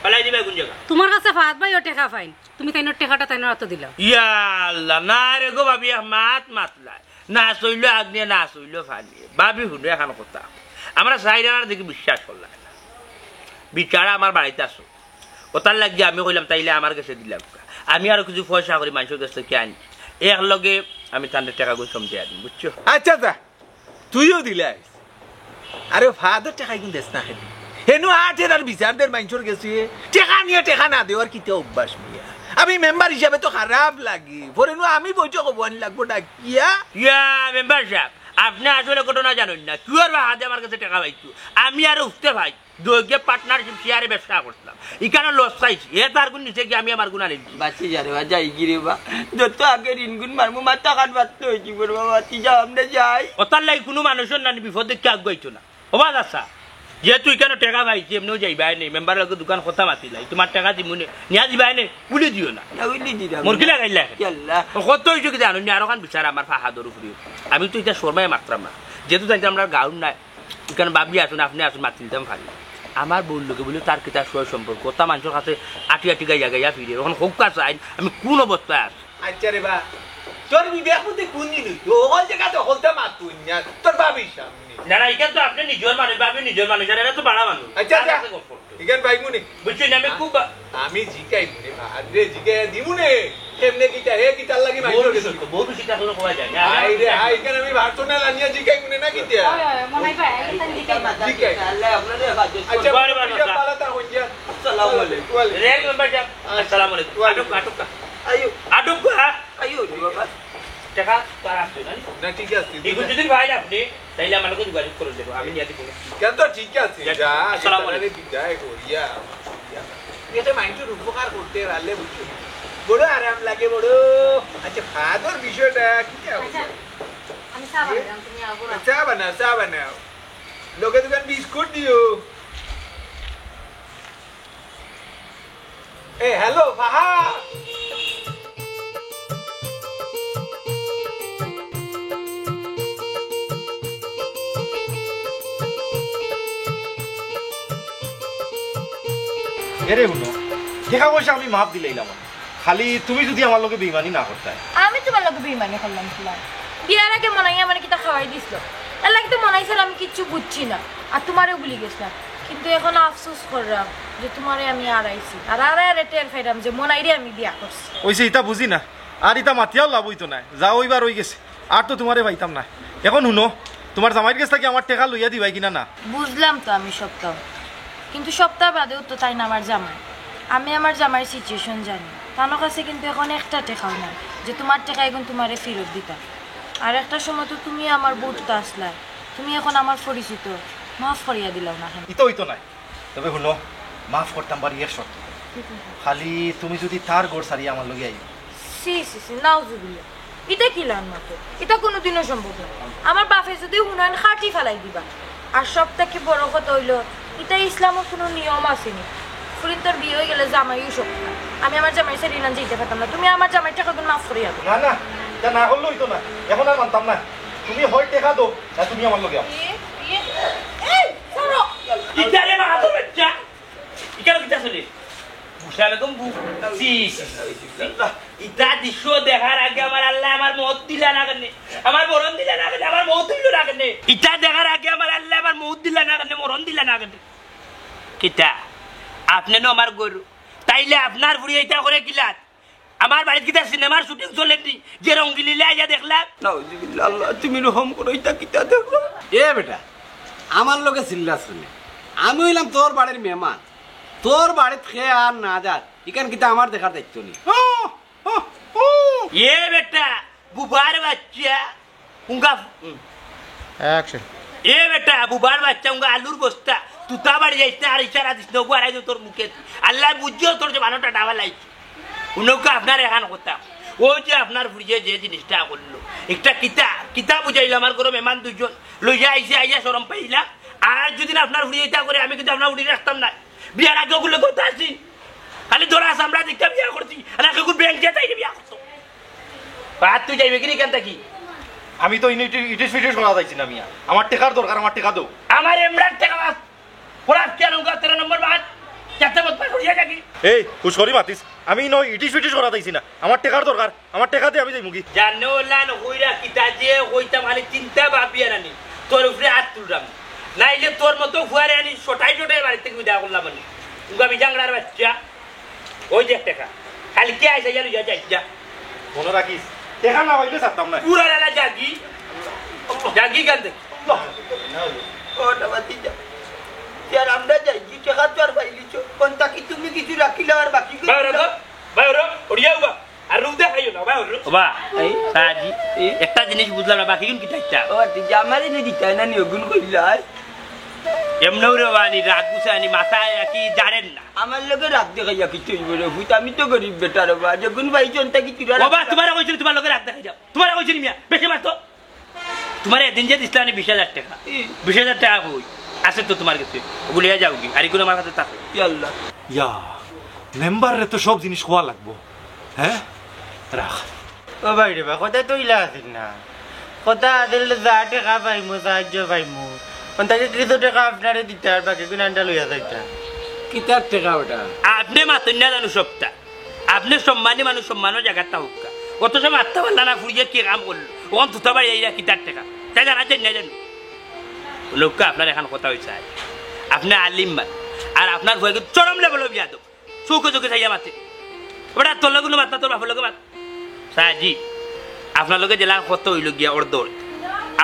ফালাই দিবা কোন জায়গা? তোমার কাছে ফাহাদ ভাইও টেকা পাইন, তুমি তাইনর টেকাটা তাইনর আতো দিলাও। ইয়া আল্লাহ, না রে গো ভাবি, এক মাত মাতলায়। না চইল আগ্নে, না চইল ফানি। ভাবি হুনো এখান কথা। আমরা চাইরার দেখি বিশ্বাস করলায় না। বিচারা আমার বাড়িতে আছো। ওটার লাগি আমি কইলাম, তাইলে আমার কাছে দিলাম। আমি আরো কিছু পয়সা করি মানুষর কাছ থাকি আনি। এক লগে আমি তানরে টেকা গুন সমঝে আনি, বুঝছো? আচ্ছা, যা। তুইও দিলাইস। আরে ফাহাদর টেকা ইগুন দেস না খেলি। হেনু আটের আর বিচার দের মাইনষর গেছে। টেকা নিয়া টেকা না দেওয়ার কিতা অভ্যাস মিয়া? আমি মেম্বার হিসাবে তো খারাপ লাগে। পরে নু আমি বৈঠক হবো আনি লাগবো ডাকিয়া। ইয়া, মেম্বার সাব, আপনে আসলে ঘটনা জানইন না। কিওর ফাহাদে আমার কাছে টেকা পাইতো। আমি আর উঠতে পাই। দুইগে পার্টনারশিপ শেয়ারে ব্যবসা করতাম। ইখানো লস খাইছি। হে তার গুন নিচে গিয়া আমি আমার গুন আনি দিছি। বাঁচি যা রে বা, যাইগি রে বা। যত আগে ঋণ গুন মারমু, মাথা খান বাঁচতে হইছি, বড় বাবা, তুই যা, আমরা যাই। ওটার লাগি কুনু মানুষর নানি বিপদে কেউ আগুয়াইতো না। ও বা চাচা, যেহেতু ইখানো টেকা পাইছি, এমনেও যাইবায় নে, মেম্বারর লগে দুখান কথা মাতিলাই, তোমার টেকা দিমুনে, নিয়া দিবায় নে, বুলি দিও না। না, বুলি দিলাম মোর কি না। লাগাইলা এখন? ইয়াল্লা। ও কত হইছে কি জানো নি? আরো খান বিচার আমার ফাহাদর উপরে। আমি তো ইটা শর্মায় মাতরাম না। যেহেতু জানতাম আমরা গাউন নাই, ইখান ভাবি আছইন, আপনে আছইন, মাতি দিতাম পারি। আমার বউর লগে বুলে তার কিতা সয় সম্পর্ক, তা মানষর কাছে আটি আটি গাইয়া গাইয়া ফিরে। অখন কউক্কা চাইন, আমি কুন অবস্থায় আছি? আচ্ছা রে বা, তোর বিবেক বুদ্ধি কুন দিন হইতো? অকল জাগা তো হলতে মাত তুই না, তোর ভাবির সামনে। না, না, ইখান তো আপনে নিজর মানুষ, ভাবি নিজর মানুষ, আর এরা তো বাড়া মানুষ। আচ্ছা, তার আচ্ছা। কাছে গপ করতো। ইখান ভাই মুনি। বুঝছি না, আমি হ্যাঁ? খুব বা- আমি জিকাই মুনি, ভাই, রে জিকাই দিমু নে। কেমনে কিতা, হে কিতার লাগি মাইর বউ খাইছে? তো, বউ তো সেটা কোনো কওয়া যায় না। আমি হাই রে, হাই, ইখান আমি পার্সোনাল আনিয়া জিকাই মুনি না কিতা? হয়, হয়, মনে হয় ভাই, এটা জিকাই। জিকাই। আল্লাহ আপনারে হেফাজত আচ্ছা, করুন। বারে বারে বুঝিয়া বাসা। পালাতা হইয়া। আসসালামু আলাইকুম। ওয়ালাইকুম। রে মেম্বার সাব, আসসালামু আলাইকুম। ওয়ালাইকুম। আটক, আটক। আইও। আটক, হ্যাঁ? আইও রে বাবা। টেকা তো আর আসছে না? না, ঠিক আছে, ঠিক এগুলো আছে। যদি পাইন আপনে, তাইলে আমার লগে যোগাযোগ করে দেবো, আমি নিয়ে দিব। কেন তো ঠিক আছে, যা, যা, আসসালামু আলাইকুম। বিদায় করিয়া, করিয়া। এটা মাইনষর উপকার করতে পারলে বুঝছো? বড় আরাম লাগে, বড়। আচ্ছা, ফাহাদর বিষয়টা কি? আচ্ছা, আমি চা বানাইলাম, তুমি আও, বড়। চা বানাও, চা বানাও। লগে দুখান বিস্কুট দিও। এ, হ্যালো, ফাহাদ। এরে হুনো, টেকা পয়সা আমি মাফ দিলাইলাম। খালি তুমি যদি আমার লগে বেইমানি না করতায়। আমি তোমার লগে বেইমানি করলাম কিলা? বিয়ার আগে মনাইয়ে আমারে কিতা খাওয়াই দিছিল। এর লাগি তো মনাই ছাড়া আমি কিচ্ছু বুঝছি না। আর তোমারেও ভুলি গেছিলাম। কিন্তু এখন আফসোস করলাম যে তোমারে আমি আড়াইছি। আর আড়াই আড়াই টের পাইলাম যে মনাইরে আমি বিয়া করছি। অইছে, ইতা বুঝি না। আর ইতা মাতিয়াও লাভ অইতো নায়। যা অইবার অই গেছে। আর তো তোমারে পাইতাম না। এখন হুনো, তোমার জামাইর গেছ থাকি আমার টেকা লইয়া দিবায় কিনা না? বুঝলাম তো আমি সবতাউ, কিন্তু সবতা বাদেও তো তাইন আমার জামাই। আমি আমার জামাইর সিচুয়েশন জানি। তানর কাছে কিন্তু এখন একটা টেকাও নাই যে তোমার টেকা এগুন তোমারে ফিরত দিতা। আর একটা সময় তো তুমি আমার বউত আছলায়, তুমি এখন আমার পরিচিত, মাফ করিয়া দিলাও না কেনে? ইতা অইতো নায়। তবে হুনো, মাফ করতাম পারি এক শর্তে। খালি তুমি যদি তার ঘর ছাড়িয়া আমার লগে আইও। ছি, ছি, ছি, নাউজুবিল্লাহ। ইতা কিলান মাতো? ইতা কুনুদিনও সম্ভব নায়। আমার বাপে যুদি হুনাইন কাটি ফালাই দিবা। আর সব থাকি বড় কথা অইলো, ইতা ইসলামর কুনু নিয়ম আছে নি। ফুরিন্তর বিয়া অইগেলে জামাইও সব। আমি আমার জামাইর ছাড়ি ইনান যাইতাম পারতাম না। তুমি আমার জামাইর টেকাগুন মাফ করিয়া দেও। না, না, ইতা না করলে অইতো না। অখন আর মানতাম না। তুমি হয় টেকা দেও, না তুমি আমার লগে আও। ইতারে মা তো বাচ্চা। ইকানো কিতা চলে? বুশরা বেগম বু-, ছি, ছি, ছি, ছি। ইতা দৃশ্য দেখার আগে আমার আল্লায় আমার মউত দিলা না কেনে? আমার মরণ দিলা না কেনে? আমার মউত অইলো না কেনে? ইতা দেখার আগে আমার আল্লায় আমার মউত দিলা না কেনে? মরণ দিলা না কেনে? কিতা? আপনে নু আমার গরু। তাইলে আপনার ফুড়িয়ে ইতা করে কিলাত? আমার বাড়িত কিতা সিনেমার শুটিং চলের নি? যে রঙ্গিলীলা আইয়া দেখলাম? নাউজুবিল্লাহ, আল্লাহ, তুমি রহম করো, ইতা কিতা দেখো? এ বেটা, আমার লগে চিল্লাস কেনে? আমি অইলাম তোর বাড়ির মেহমান। তোর বাড়িত কে আর না যার, ইখান কিতা আমার দেখার দায়িত্ব নি? এ বেটা, বুবার বাচ্চা, উঙ্গা, হুম। Action. এ বেটা, বুবার বাচ্চা, উঙ্গা আলুর বস্তা, তুতা বাড়ি যাইস না, আর ইশারা দিস না, ওগু আড়াই দে তোর মুখে। আল্লায় বুঝিও তোর যে বানোটা ডাবা লাইছে। উনকা আপনার এখান কথা। ও যে আপনার ফুড়িয়ে যে জিনিসটা করলো, একটা কিতা, কিতা বুঝাইলো আমার ঘরো মেহমান দুইজন, লইয়া আইছে, আইয়া শরম পাইলা। আর যদি না আপনার ফুড়িয়ে ইতা করে, আমি কিন্তু আপনার ফুড়ি রাখতাম না। বিয়ার আগে ওগুলো কথা আছি, খালি ধরা আছে, আমরা দেখতে বিয়া করছি, আর আগে ব্যাংক যেতে বিয়া করতো। আর তুই যাইবে কি নি কেন থাকি? আমি তো ইনি ইটি-, ইটিস ফিটিস করা যাইছি না মিয়া, আমার টেকার দরকার, আমার টেকা দেও। আমার এমরার টেকা বাস। ওরা কেন উগা তেরো নম্বর বাস? যাতে বদমাশ করিয়া থাকি। এই, হুশ করি মাতিস। আমি নয় ইটিস ফিটিস করা যাইছি না। আমার টেকার দরকার। আমার টেকা দে, আমি যাইমুগি। জানো লান কইরা কিতা যে কইতাম, খালি চিন্তা ভাবিয়া নানি। তোর উপরে হাত তুললাম। নাইলে তোর মতো ফুয়ারে আনি সটাই সটাই বাড়ি থেকে বিদায় করলাম আমি। উগা বিজাংরার বাচ্চা। ওই দেখ টেকা। কালকে আইসা গেল, যা, যা, যা। মনো রাখিস, টেকা না পাইলে ছাড়তাম না। পুরা লালা জাগি। জাগি গান দেখ। ও না বাতি যা। ইয়ার আমরা যাই, ই টেকা তো আর পাইলিছো। কোনটা কি তুমি কিছু রাখিলা আর বাকি কিছু বাইরে রাখো, বাইরে, ওড়িয়া উবা। আর রূপ দেখাইও না, বাইরে। ওবা, এই? সাজি, এই? একটা জিনিস বুঝলাম না, বাকি কোন কিতা ইচ্ছা? ও, তুই যে আমারে নি দিতায় না, নি ওগুন কইলাই। এমনেও রে বানি, রাগ গুছানি, মাথায় কি জানেন না? আমার লগে রাগ দেখাইয়া কিচ্ছু অইবো রে, ভূত, আমি তো গরিব বেটা রে বা, যেগুন পাইছো অনটা কি তুরা ওবা, রাখতা? তোমারে কইছি, তোমার লগে রাগ দেখাই যাও। তোমারে কইছি নি মিয়া, বেশি মারতো। তোমারে এদিন যে দিছলাম নি বিশ হাজার টেকা। ই। বিশ হাজার টেকা কই? আছে তো তোমার কাছে। ওগুলো লইয়া যাওগি। আর ইগুন আমার কাছে থাকে। ইয়া আল্লাহ। ইয়া, মেম্বাররে তো সব জিনিস কওয়া লাগবো। হ্যাঁ? রাখ। ও ভাই রে বা, কথা তো ইলা আছিল না। কথা আছিল যা টেকা পাইমু, সাহায্য পাইমু। অন থাকি কিছু টেকা আপনারে দিতা, আর বাকি গুন আনটা লইয়া যাইতা। কিতার টেকা ওটা? আপনে মাতইন না জানো সবটা। আপনে সম্মানী মানুষ, সম্মানর জাগাত থাকউক্কা। অত সময় আত্তা পারলা না, ফুড়িয়ে কি কাম করলো? অখন তুতা বাড়ি আইরা কিতার টেকা? তাই জানা চাই না জানো? লোকটা আপনার এখান কথা অইছে আর। আপনে আলিম মান। আর আপনার ফুয়া কিন্তু চরম লেভেলর বিয়াদব। চউখে চউখে চাইয়া মাতে। বেটা, তোর লগে কুনু মাত না, তোর বাপর লগে মাত। সাজি, আপনার লগে যেলা কত অইলো গিয়া অর্ধ অর্ধ।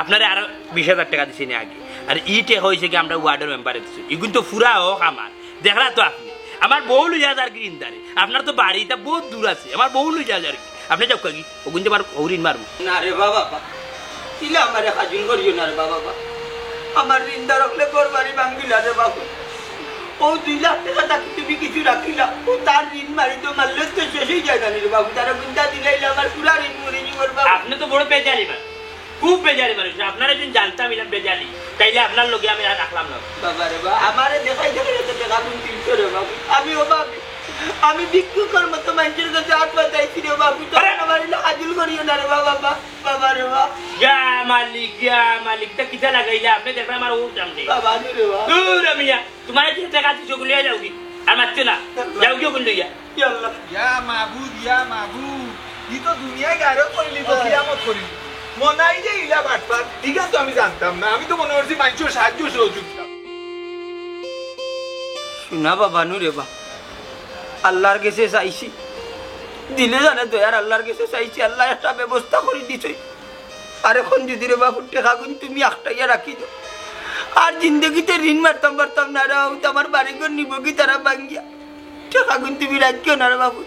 আপনারে আরো বিশ হাজার টেকা দিছি নি আগে। আর ই টেকা অইছে কি আমরা ওয়ার্ডর মেম্বারে দিছি। ইগুন তো ফুরা হক আমার। দেখরা তো আপনে। আমার বউ লইয়া যারগি ইন্দারে। আপনার তো বাড়ি ইটা বউত দূর আছে। আমার বউ লইয়া যারগি। আপনে যাউক্কা গি। ওগুন যে আবার হউরিন মারবো। না রে বাবা, ইলা আমারে খাজুল করিও না রে বাবা। আমার ঋণদার অকলে ঘর বাড়ি ভাঙ্গিলা রে বাবা। ও দুই লাখ টেকা থাকি তুমি কিছু রাখিলা, ও তার ঋণ মারি তো মারলে তো শেষ অই যায় না রে বাবু। তারা গুন্ডা দিলাইলে আমার পুরা ঋণ মরি যাবার বাবু। আপনে তো বড় বেজালি মানুষ, খুব বেজালি মানুষ। আপনারে যদি জানতাম ইলা বেজালি, তাইলে আপনার লগে আমি আর রাখলাম না। বাবা রে বাবা, আমারে দেখাই দেখাই তো টেকা গুন তিনশো রে বাবু। আমি ও বাবু, আমি ভিক্ষুকর মতো মানুষের কাছে হাত পাতাইছি রে বাবু। আরে! আমার ইলা খাজুল করিও না রে বাবা, বাবা রে বাবা। ইয়া মালিক, ইয়া মালিক, তা কিতা লাগাইলা? আপনে দেখরা আমার ও জানতে। বাবা রে বাবা। দূর মিয়া। তোমারে যে টেকা দিছি ওগুন লইয়া যাওগি। আর মাতছো না। যাওগি ওগুন লইয়া। ইয়া আল্লাহ। ইয়া মাবুদ, ইয়া মাবুদ। ই তো দুনিয়ায় গারো করিলি তো কিয়ামত করিলি। মনাই যে ইলা বাটপার। ঠিক আছে, তো আমি জানতাম না। আমি তো মনে করছি মানুষের সাহায্য সহযোগিতা। শুনা বাবা নু রে বা। আল্লাহর গেছে চাইছি। দিলে জানে দয়ার আল্লাহর গেছে চাইছি। আল্লায় একটা ব্যবস্থা করি দিছইন। আর অখন যদি রে বাবু টেকাগুন তুমি আখটাইয়া রাখি দেও, আর জিন্দেগিতে ঋণ মারতাম পারতাম না রে বাবু, তো আমার বাড়িঘর নিবোগি তারা ভাঙ্গিয়া। টেকাগুন তুমি রাখিও না রে বাবু,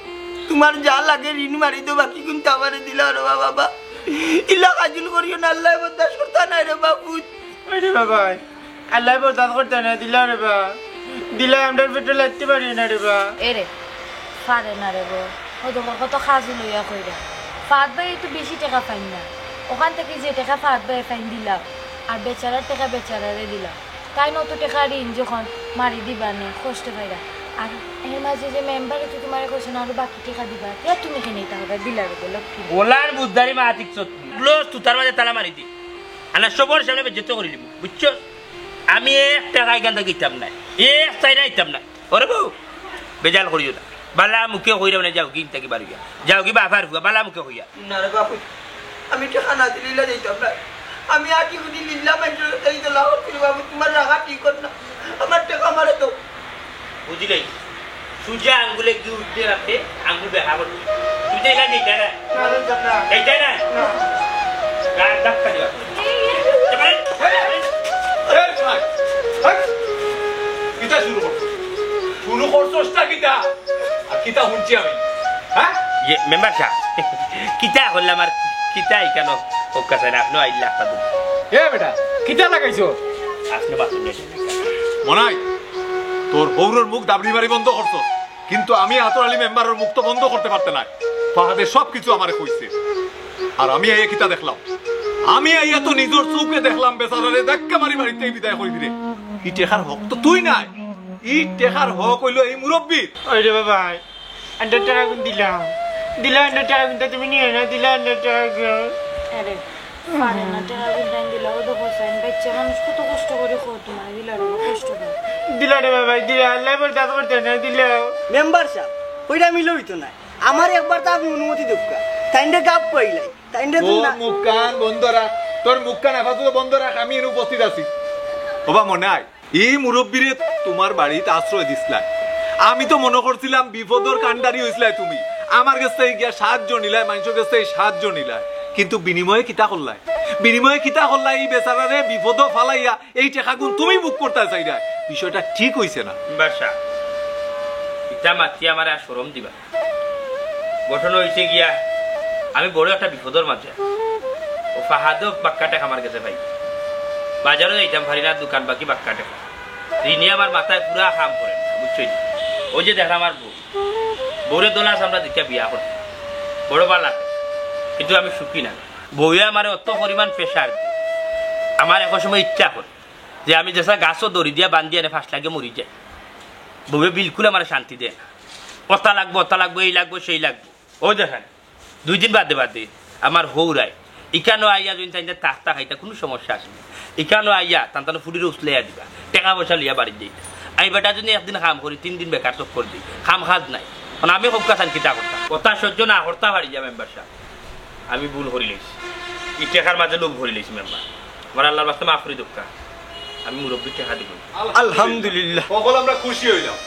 তোমার যা লাগে ঋণ মারি দেও, বাকিগুন তো আমারে দিলাও রে বাবা। ইলা খাজুল করিও না, আল্লায় বরদাস্ত করতা নায় রে বাবু। ওই রে বাবা, আল্লায় বরদাস্ত করতা নায়, দিলাও রে বা। দিলাও, আমরার পেটো লাগতে পারি না রে বা। এরে, পারে না রে গো। ও তো কত খাজুল অইয়া কইরা। ফাহাদ ভাইয়ে তো বেশি টেকা পাইন না, অখান থাকি যে টেকা ফাহাদ ভাইয়ে পাইন দিলাও, আর বেচারার টেকা বেচারারে দিলাও। তাইন অত টেকা ঋণ যখন মারি দিবা নে, কষ্ট পাইরা। আর এর মাঝে যে মেম্বারে তো তুমারে কইছে না, আরো বাকি টেকা দিবা, তে তুমি কেনে ইতা কইরা দিলাও রে লক্ষ্মী? ওলার বুদ্ধারি মা আতিক চত্তি। গ্লোস তুতার মাঝে তালা মারি দি। আনা সবর সামনে বেজ্জত করি দিমু, বুঝছো? আমি এক টেকা ইখান থাকি দিতাম না, এক চাইনা দিতাম না। ওরে বউ, বেজাল করিও না। বালা মুখে কইরা মানে যাওগি, ইন থাকি বারইয়া যাওগি, বাফার ফুয়া, বালা মুখে কইয়া। না রে বাপু, আমি টেকা না দিলে ইলা যাইতাম না। আমি আটি উটি লিল্লা মাইনষর কাছে ইতা লাভ করি বাবু, তুমার রাখা ঠিক অর না। আমার টেকা আমারে দেও। বুঝিলাই? সুজা আঙ্গুলে ঘি উঠতে রাখে, আঙ্গুল বেকা করতে। তুমি তো ইলা যাইতায় না। না, না, না। যাইতায় না? না। গায়ে ধাক্কা দিবা। এই, ভাই, ভাই। কিতা শুরু করছস? শুরু করছস না কিতা? আর কিতা হুনছি আমি? হ্যাঁ? ইয়ে, মেম্বার সাব, কিতা করলাম আর কিতা ইখানো? আপনে আইলা কথা। এ বেটা, কিতা লাগাইছো? আপনে বাসন নিয়ে আসেন। মনাই, তোর বউরর মুখ দাবড়ি মারি বন্ধ করছস, কিন্তু আমি আতর আলী মেম্বারর মুখ তো বন্ধ করতে পারতে নায়। ফাহাদে সব কিছু আমারে কইছে। আর আমি আইয়া কিতা দেখলাম? আমি আইয়া তো নিজর চউখে দেখলাম বেচারারে ধাক্কা মারি বাড়িত থাকি বিদায় করি দিরে। ই টেকার হক তো তুই নায়, ই টেকার হক অইলো এই মুরব্বির। ওই রে বাবা, আন্ডার টেকাগুন দিলাও, দিলাও আন্ডার টেকাগুন, তা তুমি নিও না, দিলাও আন্ডার টেকাগুন। আরে, পারে না, টেকাগুন তাইন দিলাও, ও দেখো সাইন, বাচ্চা মানুষ কত কষ্ট করি খোয় তুমারে, দিলাও রে, কষ্ট করে। দিলাও রে বাবা, দিলাও, আল্লায় বরদাস্ত করতে না, দিলাও। মেম্বার সাব, কইরা মিলে অইতো না। আমারে একবার তে আপনে অনুমতি দেউক্কা। তাইনরে গাপ পাইলাই, তাইনরে তো তোর না মুখখান বন্ধ রাখ, তোর মুখখান আপাতত বন্ধ রাখ, আমি এনে উপস্থিত আছি। ওবা মনাই, ই মুরব্বিরে তুমার বাড়িত আশ্রয় দিছলায়। আমি তো মনো করছিলাম বিপদর কান্ডারি অইছলায় তুমি। আমার গেছ থাকি গিয়া সাহায্য নিলায়, মাইনষর গেছ থাকি সাহায্য নিলায়। কিন্তু বিনিময়ে কিতা করলায়? বিনিময়ে কিতা করলায়? ই বেচারারে বিপদো ফালাইয়া এই টেকাগুন তুমি ভোগ করতায় চাইরায়। বিষয়টা ঠিক অইছে না। বাদশা, ইতা মাতি আমারে আর শরম দিবা। ঘটনা অইছে গিয়া, আমি বড় একটা বিপদর মাঝে। ও ফাহাদও বাক্কা টেকা আমার গেছে পাই। বাজারও যাইতাম পারি না, দোকান বাকি বাক্কা টেকা। ঋণে আমার মাথায় পুরা কাম করে না, বুঝছো নি? ওই যে দেখলাম আমার বউ, বউরে দোলা আমরা দেখিয়া বিয়া করছি, বড় বালা, কিন্তু আমি সুখী না। বউয়ে আমারে অত পরিমাণ প্রেশার দেয়, আমার এক সময় ইচ্ছা করে যে আমি যেছা গাছও দড়ি দিয়া বান্ধিয়া এনে ফাঁস লাগিয়া মরি যাই। বউয়ে বিলকুল আমারে শান্তি দেয় না, অতা লাগবো, অতা লাগবো, এই লাগবো, সেই লাগবো। ওই দেখেন, দুই দিন বাদে বাদে আমার হউরায় ইখানো আইয়া যদি তাইন তাকতা খাইতা, কুনু সমস্যা আছে না। ইখানো আইয়া তান তান ফুড়িরে উছলাইয়া দিবা, টেকা পয়সা লইয়া বাড়িত যাইতা। আমি বেটা যদি একদিন কাম করি, তিন দিন বেকার চক্কর দেই, কাম কাজ নাই। মানে আমি কউক্কা চাইন কিতা করতাম, কথা সহ্য না করতা পারি যা মেম্বার সাব। আমি ভুল করিলাইছি, ই টেকার মাঝে লোভ করিলাইছি মেম্বার। আমার আল্লার ওয়াস্তে মাফ করি দেউক্কা, আমি মুরব্বির টেকা দিমু। আলহামদুলিল্লাহ। হকল আমরা খুশি অইলাম।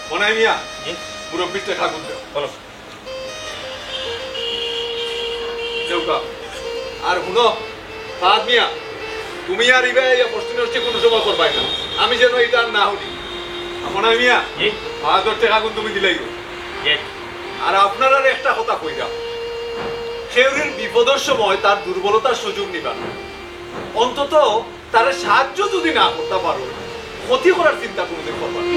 মনাই মিয়া, জি? মুরব্বির টেকাগুন দেও। বলো। দেউক্কা। আর হুনো, ফাহাদ মিয়া, তুমি আর ইবায় ইয়া ফষ্টি নষ্টি কুনু সময় করবায় না। আমি যেন ইতা আর না হুনি। মনাই মিয়া, জি? ফাহাদর টেকাগুন তুমি দিলাইও। জি। আর আপনারারে একটা কথা কইরাম, কেউর বিপদর সময় তার দুর্বলতার সুযোগ নিবা না। অন্তত তারে সাহায্য যদি না করতা পারো, ক্ষতি করার চিন্তা কুনুদিন করবা না।